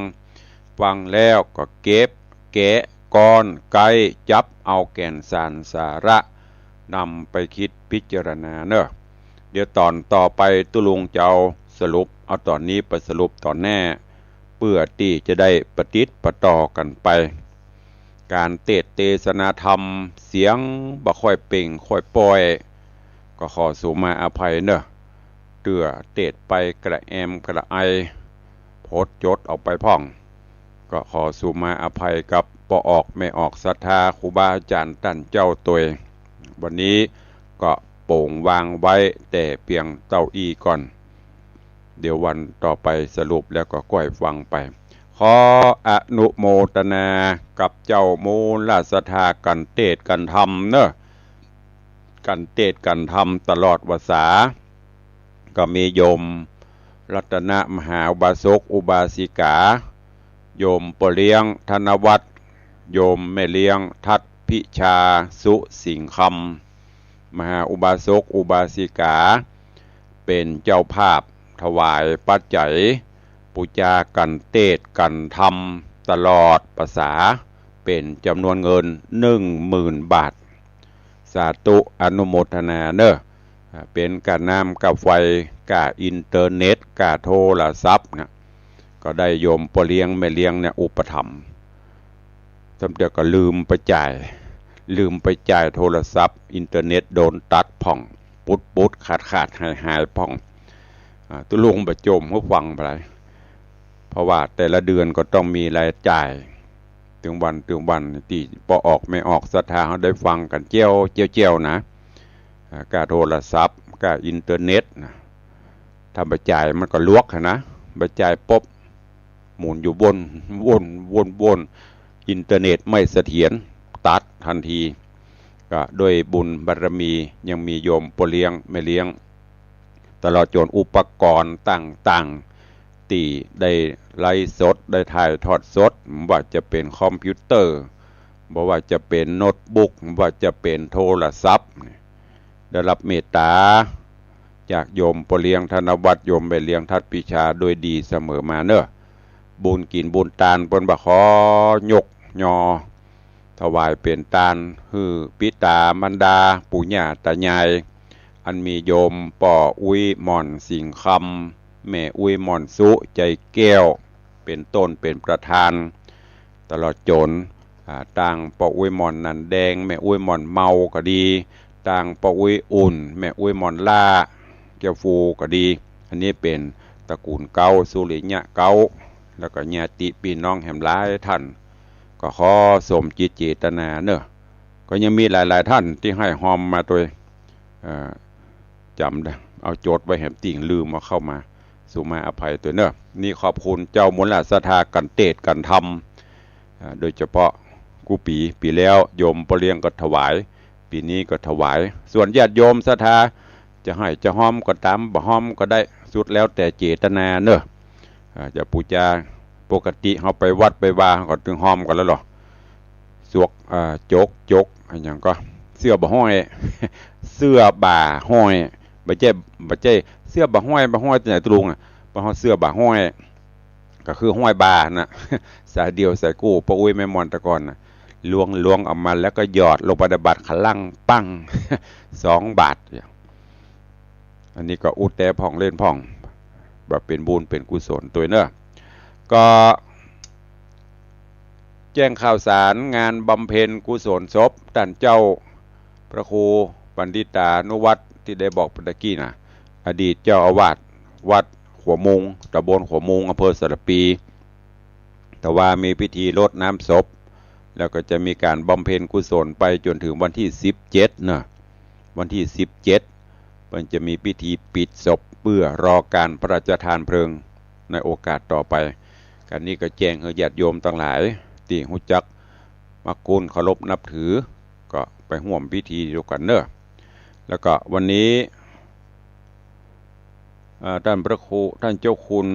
ฟังแล้วก็เก็บแกะก้อนไก๊ จับเอาแก่นสารสาระ นำไปคิดพิจารณาเน่อ เดี๋ยวต๋อนต่อไปตุ๊ลุงจะเอาสรุป เอาต๋อนนี้ไปสรุปต๋อนแน่ เปื้อตี้จะได้ปะติดปะต่อกั๋นไป ก๋านเตสน์เตสนาธรรมเสียงบ่ค่อยเป่งค่อยป้อย ก็ขอสูมาอภัยเน่อ เตื้อเตสน์ไปกระแอมกระไอ ผดจดออกไปพ่อง ก็ขอสูมาอภัยกับป้อออกแม่ออกศรัทธาครูบาอาจ๋ารย์ต้านเจ้าตวย วันนี้ก็โป๋งวางไว้แต่เปียงเต้าอี้ก่อน เดี๋ยววันต่อไปสรุปแล้วก็ก้อยฟังไป ขออนุโมตนากับเจ้ามูลศรัทธาก๋านเตสน์ก๋านธรรมเน่อ ก๋านเตสน์ก๋านธรรมตลอดวรรษา ก็มีโยมรัตนมหาอุบาสกอุบาสิกา โยมป้อเลี้ยงธนวัฒน์ โยมแม่เลี้ยงทัศน์พิชาสุสิงห์คำ มหาอุบาสกอุบาสิกา เป๋นเจ้าภาพถวายปัจจัย ปู๋จากั๋นเตศน์กั๋นธรรมตลอดพรรษา เป๋นจ๋ำนวนเงินหนึ่งหมื่นบาท สาธุอนุโมทนาเน่อ อ่า เป๋นก้าน้ำก้าไฟก้าอินเทอร์เน็ตก้าโทรศัพท์เนี่ย ก็ได้โยมป้อเลี้ยงแม่เลี้ยงเนี่ยอุปถัมภ์ ซ้ำเตื้อก็ลืมไปจ่าย ลืมไปจ่ายโทรศัพท์ อินเทอร์เน็ตโดนตัดพ่อง ปุดๆ ขาดๆ หายๆ พ่อง อ่า ตุ๊ลุงบ่โจ้มหื้อฟังไป เพราะว่าแต่ละเดือนก็ต้องมีรายจ่าย ตึงวันตึงวัน ตี้ป้อออกแม่ออกศรัทธาเฮาได้ฟังกั๋นเจียวๆ นะ อ่า ก้าโทรศัพท์ ก้าอินเทอร์เน็ตนะ ถ้าบ่จ่ายมันก็ลวกหั้นนะ บ่จ่ายปุ๊บ หมุนอยู่วน วน วน วน อินเทอร์เน็ตไม่เสถียร ตัดตันที ก็ด้วยบุญบารมียังมีโยมป้อเลี้ยงแม่เลี้ยง ตลอดจ๋นอุปกรณ์ต่างๆ ตี้ได้ไลฟ์สด ได้ถ่ายทอดสด บ่ว่าจะเป๋นคอมพิวเตอร์ บ่ว่าจะเป๋นโน้ตบุ๊ก บ่ว่าจะเป๋นโทรศัพท์ ได้รับเมตต๋าจากโยมป้อเลี้ยงธนวัฒน์ โยมแม่เลี้ยงทัดปิชาด้วยดีเสมอมาเน่อ บุญกิ๋นบุญตานเปิ้นบ่ขอยกยอ ถวายเป๋นตานหื้อปิต๋ามารดา ปู่ย่าต๋ายาย อันมีโยมป้ออุ๊ยหม่อนสิงห์คำ แม่อุ๊ยหม่อนสุใจแก้ว เป๋นต้นเป๋นประธาน ตลอดจ๋น อ่า ตางป้ออุ๊ยหม่อนนันแดง แม่อุ๊ยหม่อนเมาก็ดี ตางป้ออุ๊ยอุ่น แม่อุ๊ยหม่อนล่า แก้วฟูก็ดี อันนี้เป๋นตระกูลเก๊า สุริยะเก๊า แล้วก็ญาติปี้น้องแหมหลายท่าน ก็ขอสมจิตเจตนาเน่อ ก็ยังมีหลายๆ ท่านตี้หื้อฮอมมาตวย เอ่อ จ๋ำได้ เอาจดไว้แหมติ่งลืมเอาเข้ามา สุมาอภัยตวยเน่อ นี่ขอบคุณเจ้ามูลศรัทธากั๋นเตศน์กั๋นธรรม อ่า โดยเฉพาะกู้ปี๋ ปี๋แล้วโยมป้อเลี้ยงก็ถวาย ปี๋นี้ก็ถวาย ส่วนญาติโยมศรัทธาจะหื้อจะฮอมก็ต๋าม บ่ฮอมก็ได้ สุดแล้วแต่เจตนาเน่อ อ่า จะปู๋จา ปกติเฮาไปวัดไปวาก็ตึงฮอมกั๋นแล้วลอ สวก อ่า จก จก อะหยังก็ เสื้อบ่าฮ้อย เสื้อบ่าฮ้อย บ่ใจ้ บ่ใจ้ เสื้อบ่าฮ้อย บ่าฮ้อยตี้ไหนตุ๊ลุงอะ บ่าฮ้อย เสื้อบ่าฮ้อย ก็คือฮ้อยบ่าน่ะ สายเดี่ยวสายกู้ ป้ออุ๊ยแม่หม่อนแต่ก่อนน่ะ ล้วง ล้วงออกมาแล้วก็หยอดลงไปในบาตรข้างล่าง ปั้ง สองบาท อันนี้ก็อู้แต๊พ่องเล่นพ่อง ว่าเป๋นบุญเป๋นกุศลตวยเน่อ ก็แจ้งข่าวสารงานบำเพ็ญกุศลศพต้านเจ้าพระครูปัณฑิตานุวัฒน์ตี้ได้บอกไปตะกี้น่ะ อดีตเจ้าอาวาสวัดขัวมุง ตำบลขัวมุง อำเภอสารภี แต่ว่ามีพิธีรดน้ำศพ แล้วก็จะมีก๋านบำเพ็ญกุศลไปจ๋นเถิงวันตี้สิบเจ็ดเน่อ วันตี้สิบเจ็ด เปิ้นจะมีพิธีปิดศพเปื้อรอก๋านพระราชทานเพลิงในโอกาสต่อไป ก๋านนี้ก็แจ้งหื้อญาติโยมตังหลายตี้ฮู้จักมักคุ้นเคารพนับถือ ก็ไปฮ่วมพิธีตวยกั๋นเน่อ แล้วก็วันนี้ อ่า ต้านพระครู ต้านเจ้าคุณ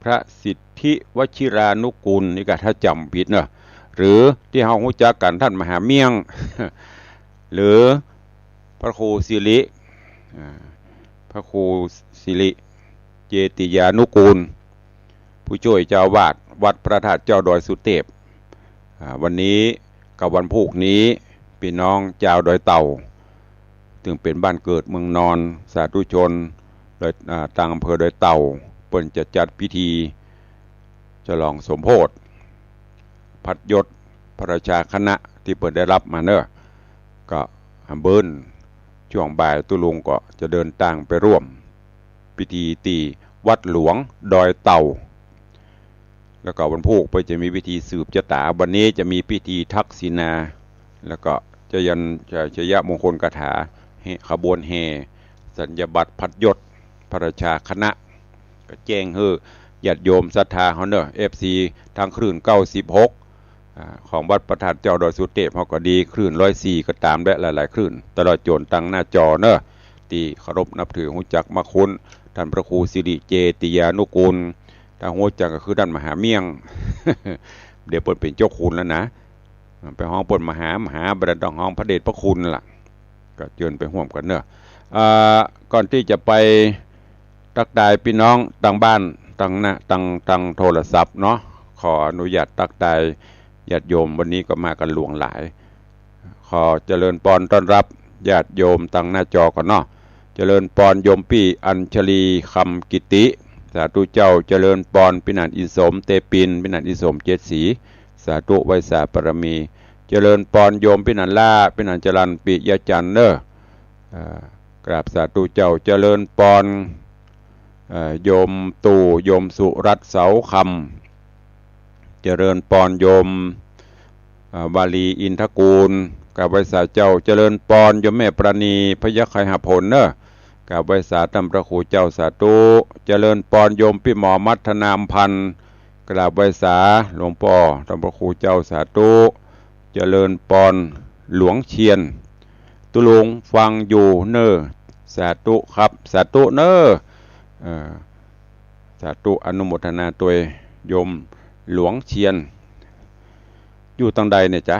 พระสิทธิวชิรานุกูล นี่ก็ถ้าจ๋ำบ่ผิดเนาะ หรือตี้เฮาฮู้จักกั๋นต้านมหาเมี่ยง หรือพระครูสิริ อ่า พระครูสิริเจติยานุกูล ผู้จ้วยเจ้าอาวาสวัดพระธาตุเจ้าดอยสุเตพ อ่า วันนี้กับวันพูกนี้ ปี้น้องจาวดอยเต่า ตึงเป๋นบ้านเกิดเมืองนอน สาธุชนดอย อ่า ตางอำเภอดอยเต่า เปิ้นจะจัดพิธีฉลองสมโภช พัดยศพระราชาคณะตี้เปิ้นได้ฮับมาเน่อ ก็หำเบิ้น จ้วงบ่ายตุ๊ลุงก็จะเดินตางไปฮ่วมพิธีตี้วัดหลวงดอยเต่า แล้วก็วันพูกเปิ้นจะมีพิธีสืบจะต๋า วันนี้จะมีพิธีทักษิณา แล้วก็จะยัน จะ ชยมงคลคาถา แห่ ขบวนแห่สัญญบัตรพัดยศพระราชาคณะ ก็แจ้งหื้อญาติโยมศรัทธาเฮาเน่อ เอฟซี ตางคลื่นเก้าสิบหก อ่า ของวัดพระธาตุเจ้าดอยสุเตพเฮาก็ดี คลื่นร้อยสี่ก็ต๋าม และหลายๆ คลื่น ตลอดจ๋นตางหน้าจอเน่อ ตี้เคารพนับถือฮู้จักมักคุ้น ต้านพระครูสิริเจติยานุกูล ถ้าฮู้จักก็คือต้านมหาเมี่ยง เดี๋ยวเปิ้นเป๋นเจ้าคุณแล้วนะ ไปฮ้องเปิ้นมหา มหา บ่ได้ต้องฮ้องพระเดชพระคุณล่ะ ก็เจิญไปฮ่วมกั๋นเน่อ อ่า ก่อนตี้จะไป ตั๊กตายปี้น้องตางบ้าน ตังหน้า ตัง ตังโทรศัพท์เนาะ ขออนุญาตตักทายญาติโยม วันนี้ก็มากั๋นหลวงหลาย ขอเจริญปอนต้อนฮับญาติโยมตังหน้าจอก่อนเนาะ เจริญปอนโยมปี้อัญชลี คำกิติ สาธุเจ้า เจริญปอนปี้หนานอินสม เตปิน ปี้หนานอินสม เจ็ดสี สาธุ ไหว้สาบารมี เจริญปอนโยมปี้หนานล้า ปี้หนานจรัญ ปิยะจันทร์เน่อ เอ่อ กราบสาธุเจ้า เจริญปอน เอ่อ โยมตู่ โยมสุรัตน์ เสาคำ เจริญปอนโยม เอ่อ วาลี อินทกูล กราบไหว้สาเจ้า เจริญปอนโยมแม่ปราณี พยัคฆไคหผลเน่อ กราบไหว้สาต้านพระครูเจ้า สาธุ เจริญปอนโยมปี้หมอมัทนา อำพันธ์ กราบไหว้สาหลวงป้อต้านพระครูเจ้า สาธุ เจริญปอนหลวงเชียน ตุ๊ลุงฟังอยู่เน่อ สาธุครับ สาธุเน่อ เอ่อ สาธุ อนุโมทนาตวยโยมหลวงเชียน อยู่ตังใดเนี่ยจ๊ะ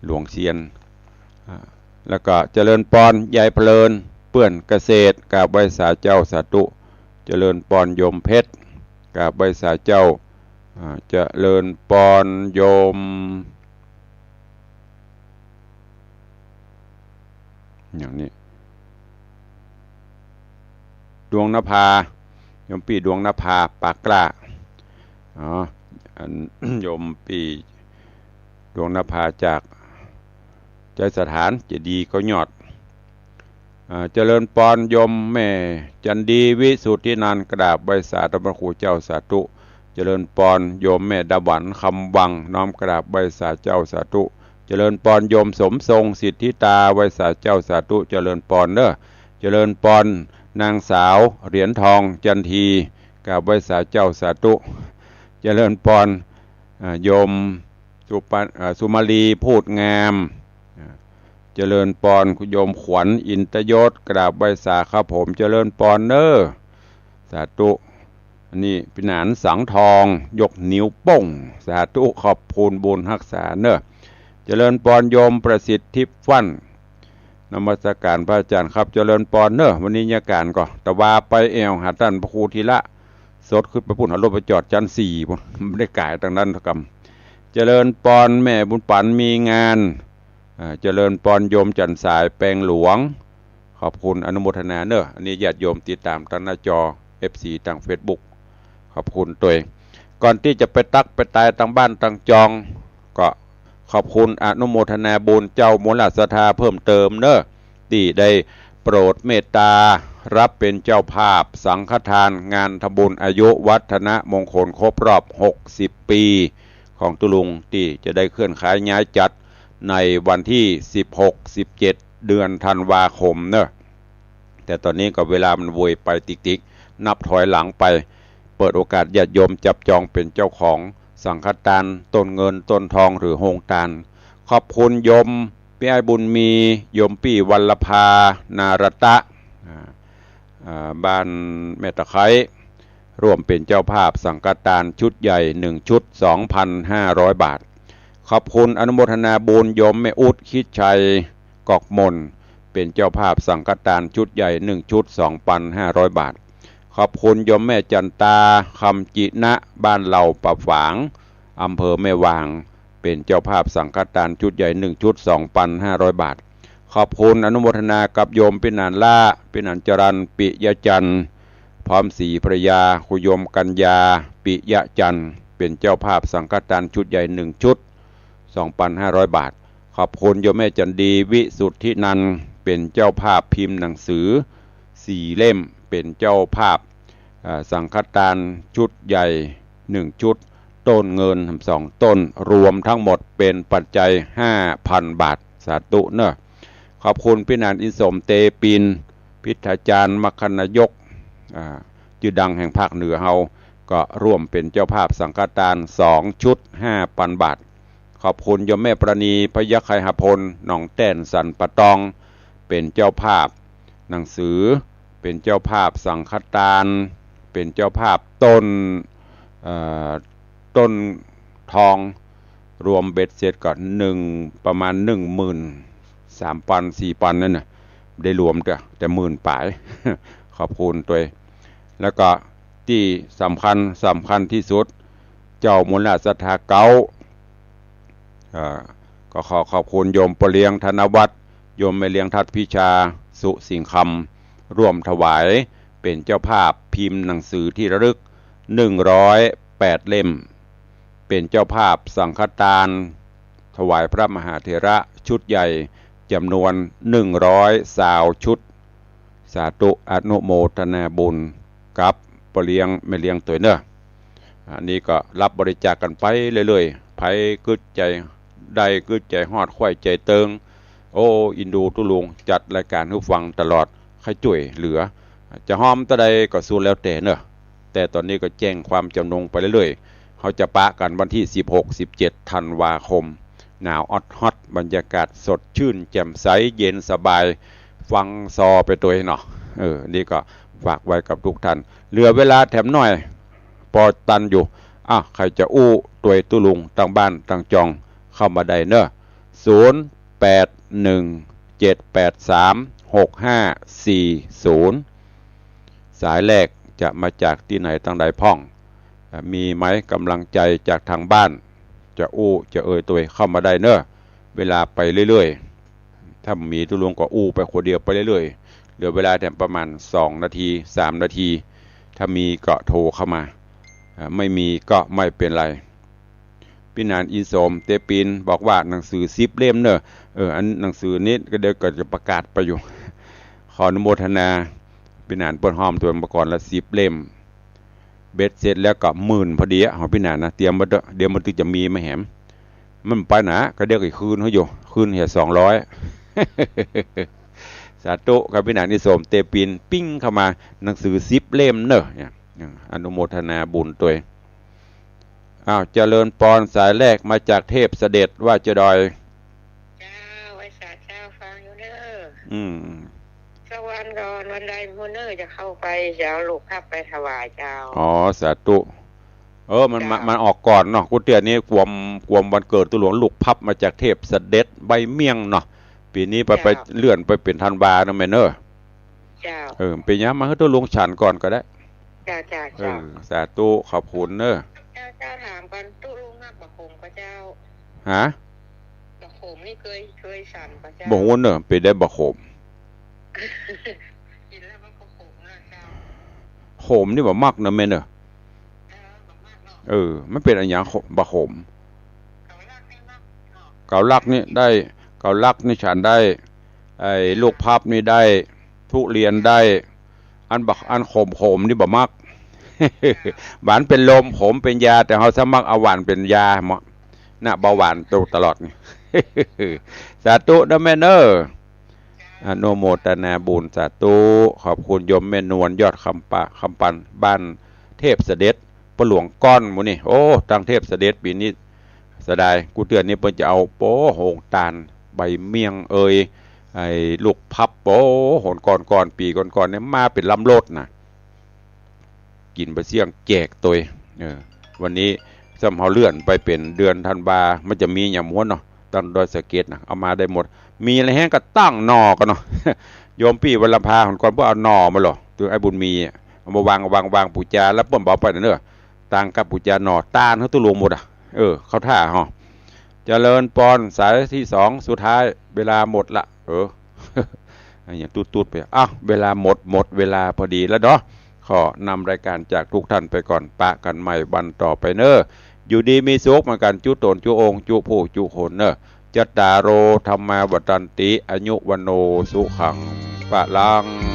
หลวงเชียน อ่า แล้วก็เจริญปอนยายเพลิน เปื้อนเกษตร กราบไหว้สาเจ้า สาธุ เจริญปอนโยมเพชร กราบไหว้สาเจ้า อ่า เจริญปอนโยม อย่างนี้ ดวงนภา โยมปี้ดวงนภา ปากกล้า อ๋อ อัน โยมปี้ดวงนภาจากไชยสถาน จะดีก็ยอด อ่า เจริญปอนโยมแม่จันดี วิสุทธินันท์ กราบไหว้สาต้านพระครูเจ้า สาธุ เจริญปอนโยมแม่ดาหวัน คำวัง น้อมกราบไหว้สาเจ้า สาธุ เจริญปอนโยมสมทรง สิทธิตา ไหว้สาเจ้า สาธุ เจริญปอนเน่อ เจริญปอนนางสาวเหรียญทอง จันที กราบไหว้สาเจ้า สาธุ เจริญปอน อ่า โยมสุปะ อ่า สุมาลี พูดงาม อ่า เจริญปอนโยมขวัญ อินตยศ กราบไหว้สาครับผม เจริญปอนเน่อ สาธุ อันนี้ปี้หนานสังทอง ยกนิ้วโป้ง สาธุ ขอบคุณบุญฮักษาเน่อ เจริญปอนโยมประสิทธิ์ ทิพย์ฟั่น นมัสการพระอาจารย์ครับ เจริญปอนเน่อ วันนี้ยาก๋านก็ตะวาไปแอ่วหาต้านพระครูธีระ สดขึ้นไปปู๊น เอารถไปจอดจั๊นสี่ปู๊น บ่ได้ก๋ายตังนั้นกำ เจริญปอนแม่บุญปั๋นมีงาน อ่า เจริญปอนโยมจันทร์สายแปงหลวง ขอบคุณอนุโมทนาเน่อ อันนี้ญาติโยมติดต๋ามตางหน้าจอ เอฟซี ตางเฟซบุ๊ก ขอบคุณตวย ก่อนตี้จะไปตั๊กไปตายตางบ้านตางจอง ก็ขอบคุณอนุโมทนาบุญเจ้ามูลศรัทธาเพิ่มเติมเน่อ ตี้ได้โปรดเมตต๋าฮับเป๋นเจ้าภาพสังฆทานงานทำบุญอายุวัฒนมงคลครบรอบหกสิบปี๋ ของตุ๊ลุงตี้จะได้เคลื่อนขายย้ายจัดในวันตี้สิบหก สิบเจ็ด เดือนธันวาคมเน่อ แต่ต๋อนนี้ก็เวลามันโวยไปติ๊กๆ นับถอยหลังไป เปิดโอกาสญาติโยมจับจองเป๋นเจ้าของสังฆทานต้นเงินต้นทองหรือโฮงตาน ขอบคุณโยมปี้อ้ายบุญมี โยมปี้วัลลภา นารตะ อ่า อ่า บ้านแม่ตะไคร้ ร่วมเป๋นเจ้าภาพสังฆทานชุดใหญ่หนึ่งชุด สองพันห้าร้อยบาท ขอบคุณอนุโมทนาบุญโยมแม่อุ๊ด คิดชัย กอกมน เป๋นเจ้าภาพสังฆทานชุดใหญ่หนึ่งชุด สองพันห้าร้อยบาท ขอบคุณโยมแม่จันตา คำจินะ บ้านเหล่าป่าฝาง อำเภอแม่วาง เป๋นเจ้าภาพสังฆทานชุดใหญ่หนึ่งชุด สองพันห้าร้อยบาท ขอบคุณอนุโมทนากับโยมปี้หนานล้า ปี้หนานจรัญ ปิยะจันทร์ พร้อมสีภรรยา คุณโยมกัญญา ปิยะจันทร์ เป๋นเจ้าภาพสังฆทานชุดใหญ่หนึ่งชุด สองพันห้าร้อยบาท ขอบคุณโยมแม่จันดี วิสุทธินันท์ เป๋นเจ้าภาพพิมพ์หนังสือสี่เล่ม เป๋นเจ้าภาพ อ่า สังฆทานชุดใหญ่หนึ่งชุด ต้นเงินสองต้น รวมทั้งหมดเป๋นปัจจัยห้าพันบาท สาธุเน่อ ขอบคุณปี้หนานอินสม เตปิน พิทยาจารย์ มคคนายก อ่า จื้อดังแห่งภาคเหนือเฮา ก็ร่วมเป๋นเจ้าภาพสังฆทานสองชุด ห้าพันบาท ขอบคุณโยมแม่ปราณี พยัคฆไคหพล หนองแต้น สันป่าตอง เป๋นเจ้าภาพหนังสือ เป๋นเจ้าภาพสังฆทาน เป๋นเจ้าภาพต้น เอ่อ ต้นทอง รวมเบ็ดเสร็จก็หนึ่ง ประมาณหนึ่งหมื่นสามพัน สี่พันนั่นน่ะ ได้รวมแต่ แต่หมื่นป๋าย ขอบคุณตวย แล้วก็ ตี้สำคัญ สำคัญตี้สุด เจ้ามูลศรัทธาเก๊า อ่า ก็ขอขอบคุณโยมป้อเลี้ยงธนวัฒน์ โยมแม่เลี้ยงทัดพิชา สุสิงห์คำ ร่วมถวาย เป๋นเจ้าภาพพิมพ์หนังสือที่ระลึก หนึ่งร้อยแปดเล่ม เป๋นเจ้าภาพสังฆทาน ถวายพระมหาเถระชุดใหญ่ จ๋ำนวน หนึ่งร้อยซาวชุด สาธุอนุโมทนาบุญกับป้อเลี้ยงแม่เลี้ยงตวยเน่อ อันนี้ก็รับบริจาคกั๋นไปเรื่อยๆ ใผกึ๊ดใจ๋ได้กึ๊ดใจ๋ฮอดใค่ใจ๋เติง โอ้ อินดูตุ๊ลุงจัดรายก๋านหื้อฟังตลอด ใค่จ้วยเหลือ จะฮอมเต้าใดก็สุดแล้วแต่เน่อ แต่ต๋อนนี้ก็แจ้งความจ๋ำนงไปเรื่อยๆ เฮาจะปะกั๋นวันตี้สิบหก สิบเจ็ด ธันวาคม หนาวออดฮอด บรรยากาศสดชื่นแจ่มใส เย็นสบาย ฟังซอไปตวยเนาะ เออ นี่ก็ฝากไว้กับทุกท่าน เหลือเวลาแถมหน้อย ปอตันอยู่ อ่ะ ใผจะอู้ตวยตุ๊ลุงตังบ้านตังจอง เข้ามาได้เน่อ ศูนย์ แปด หนึ่ง เจ็ด แปด สาม หก ห้า สี่ ศูนย์ สายแรกจะมาจากตี้ไหนตังใดพ่อง อ่ะ มีไหมก๋ำลังใจ๋จากตางบ้าน จะอู้จะเอ่ยตวยเข้ามาได้เน่อ เวลาไปเรื่อยๆ ถ้าบ่มีตุ๊ลุงก็อู้ไปคนเดียวไปเรื่อยๆ เหลือเวลาแถมประมาณสองนาที สามนาที ถ้ามีก็โทรเข้ามา อ่า ไม่มีก็ไม่เป๋นไร ปี้หนานอินโสมเตปินบอกว่าหนังสือสิบเล่มเน่อ เออ อันหนังสือนี้ก็เดี๋ยวก็จะประกาศไปอยู่ ขออนุโมทนา ปี้หนานเปิ้นฮอมตวยมาก่อนละสิบเล่ม เบ็ดเสร็จแล้วก็หมื่นพอดีอะ ของปี้หนานนะ เตรียมไว้เต๊อะ เดี๋ยวมันตึงจะมีมาแหม มันไปหนา ก็เดี๋ยวก็คืนเขาอยู่ คืนเหียสองร้อย สาธุครับ ปี้หนานอินโสมเตปินปิ้งเข้ามา หนังสือสิบเล่มเน่อ เนี่ย อืม อนุโมทนาบุญตวย อ้าว เจริญปอน สายแรกมาจากเทพเสด็จว่าจะดอย เจ้า ไว้สาเจ้าฟังอยู่เน่อ อืม สักวันก่อนวันใดมื้อเน่อจะเข้าไป จะเอาลูกพับไปถวายเจ้า อ๋อ สาธุ เออ มันมา เจ้า มันออกก่อนเนาะ กู้เตื้อนี้กวม กวมวันเกิดตุ๊ลุง ลูกพับมาจากเทพเสด็จใบเมี่ยงเนาะ ปี๋นี้ไป เจ้า ไปเลื่อนไปเป๋นธันวาเน่อแม่เน่อ เจ้า เออ เป๋นหยัง มาหื้อตุ๊ลุงฉันก่อนก็ได้ เจ้า เจ้า เออ เจ้า สาธุ ขอบคุณเน่อ เจ้า เจ้า ถามก่อน ตุ๊ลุงมักบ่าขมก่อเจ้า ฮะ บ่าขมนี่เกย เกยสันก่อเจ้า บ่ฮู้เน่อ เป๋นใดบ่าขม กิ๋นแล้วมันก็ขมเน่อเจ้า ขมนี่บ่ามักเน่อแม่เน่อ เออ บ่ามักเนาะ เออ มันเป๋นอะหยัง ขม บ่าขม เกาลัดนี่มักเนาะ เกาลัดนี่ได้ เกาลัดนี่ฉันได้ ไอ้ลูกพับนี่ได้ ทุเรียนได้ อันบ่า อันขมๆ นี่บ่ามัก หวานเป๋นลม ขมเป๋นยา แต่เฮาสมักเอาหวานเป๋นยาเนาะ น่ะ เบาหวานตกตลอดนี่ สาธุเน่อแม่เน่อ อนุโมทนาบุญ สาธุ ขอบคุณโยมแม่นวล ยอดคำปะ คำปัน บ้านเทพเสด็จ ป้อหลวงก้อนหมู่นี่ โอ้ ตังเทพเสด็จปี๋นี้ เสียดาย กู้เตื้อนี้เปิ้นจะเอา โอ้ โฮงตาล ใบเมี่ยงเอย ไอ้ลูกพับ โอ้ หนก่อนๆ ปี๋ก่อนๆ เนี่ย มาเป๋นลำรถน่ะ กิ๋นไปเสี้ยงแจกตวย เออ วันนี้ซ้ำเฮาเลื่อนไปเป๋นเดือนธันวา มันจะมีหยังบ่ฮู้เนาะ ตังดอยสะเก็ดน่ะ เอามาได้หมด มีอะไรแห้งก็ตั้งหน่อก่อนเนาะ โยมปี้วรรณภาหนก่อนเปิ้นเอาหน่อมาเหรอ ตึงไอ้บุญมีอะ เอามาวาง วาง วางปู๋จา แล้วเปิ้นบ่เอาไปเน่อ ตังกับปู๋จาหน่อ ตานหื้อตุ๊ลุงหมดอะ เออ เข้าท่าฮะ เจริญปอน สายตี้สองสุดท้าย เวลาหมดละ เออ อะหยังตุ๊ดๆ ไป อ้าว เวลาหมด หมดเวลาพอดีแล้วเนาะ ขอนำรายก๋านจากทุกท่านไปก่อน ปะกั๋นใหม่วันต่อไปเน่อ อยู่ดีมีสุขเหมือนกั๋น จุ๊ต๋นจุ๊องค์ จุ๊ผู้จุ๊คนเน่อ จัตตาโร ธัมมา วัฑฒันติ อายุ วัณโณ สุขัง พลัง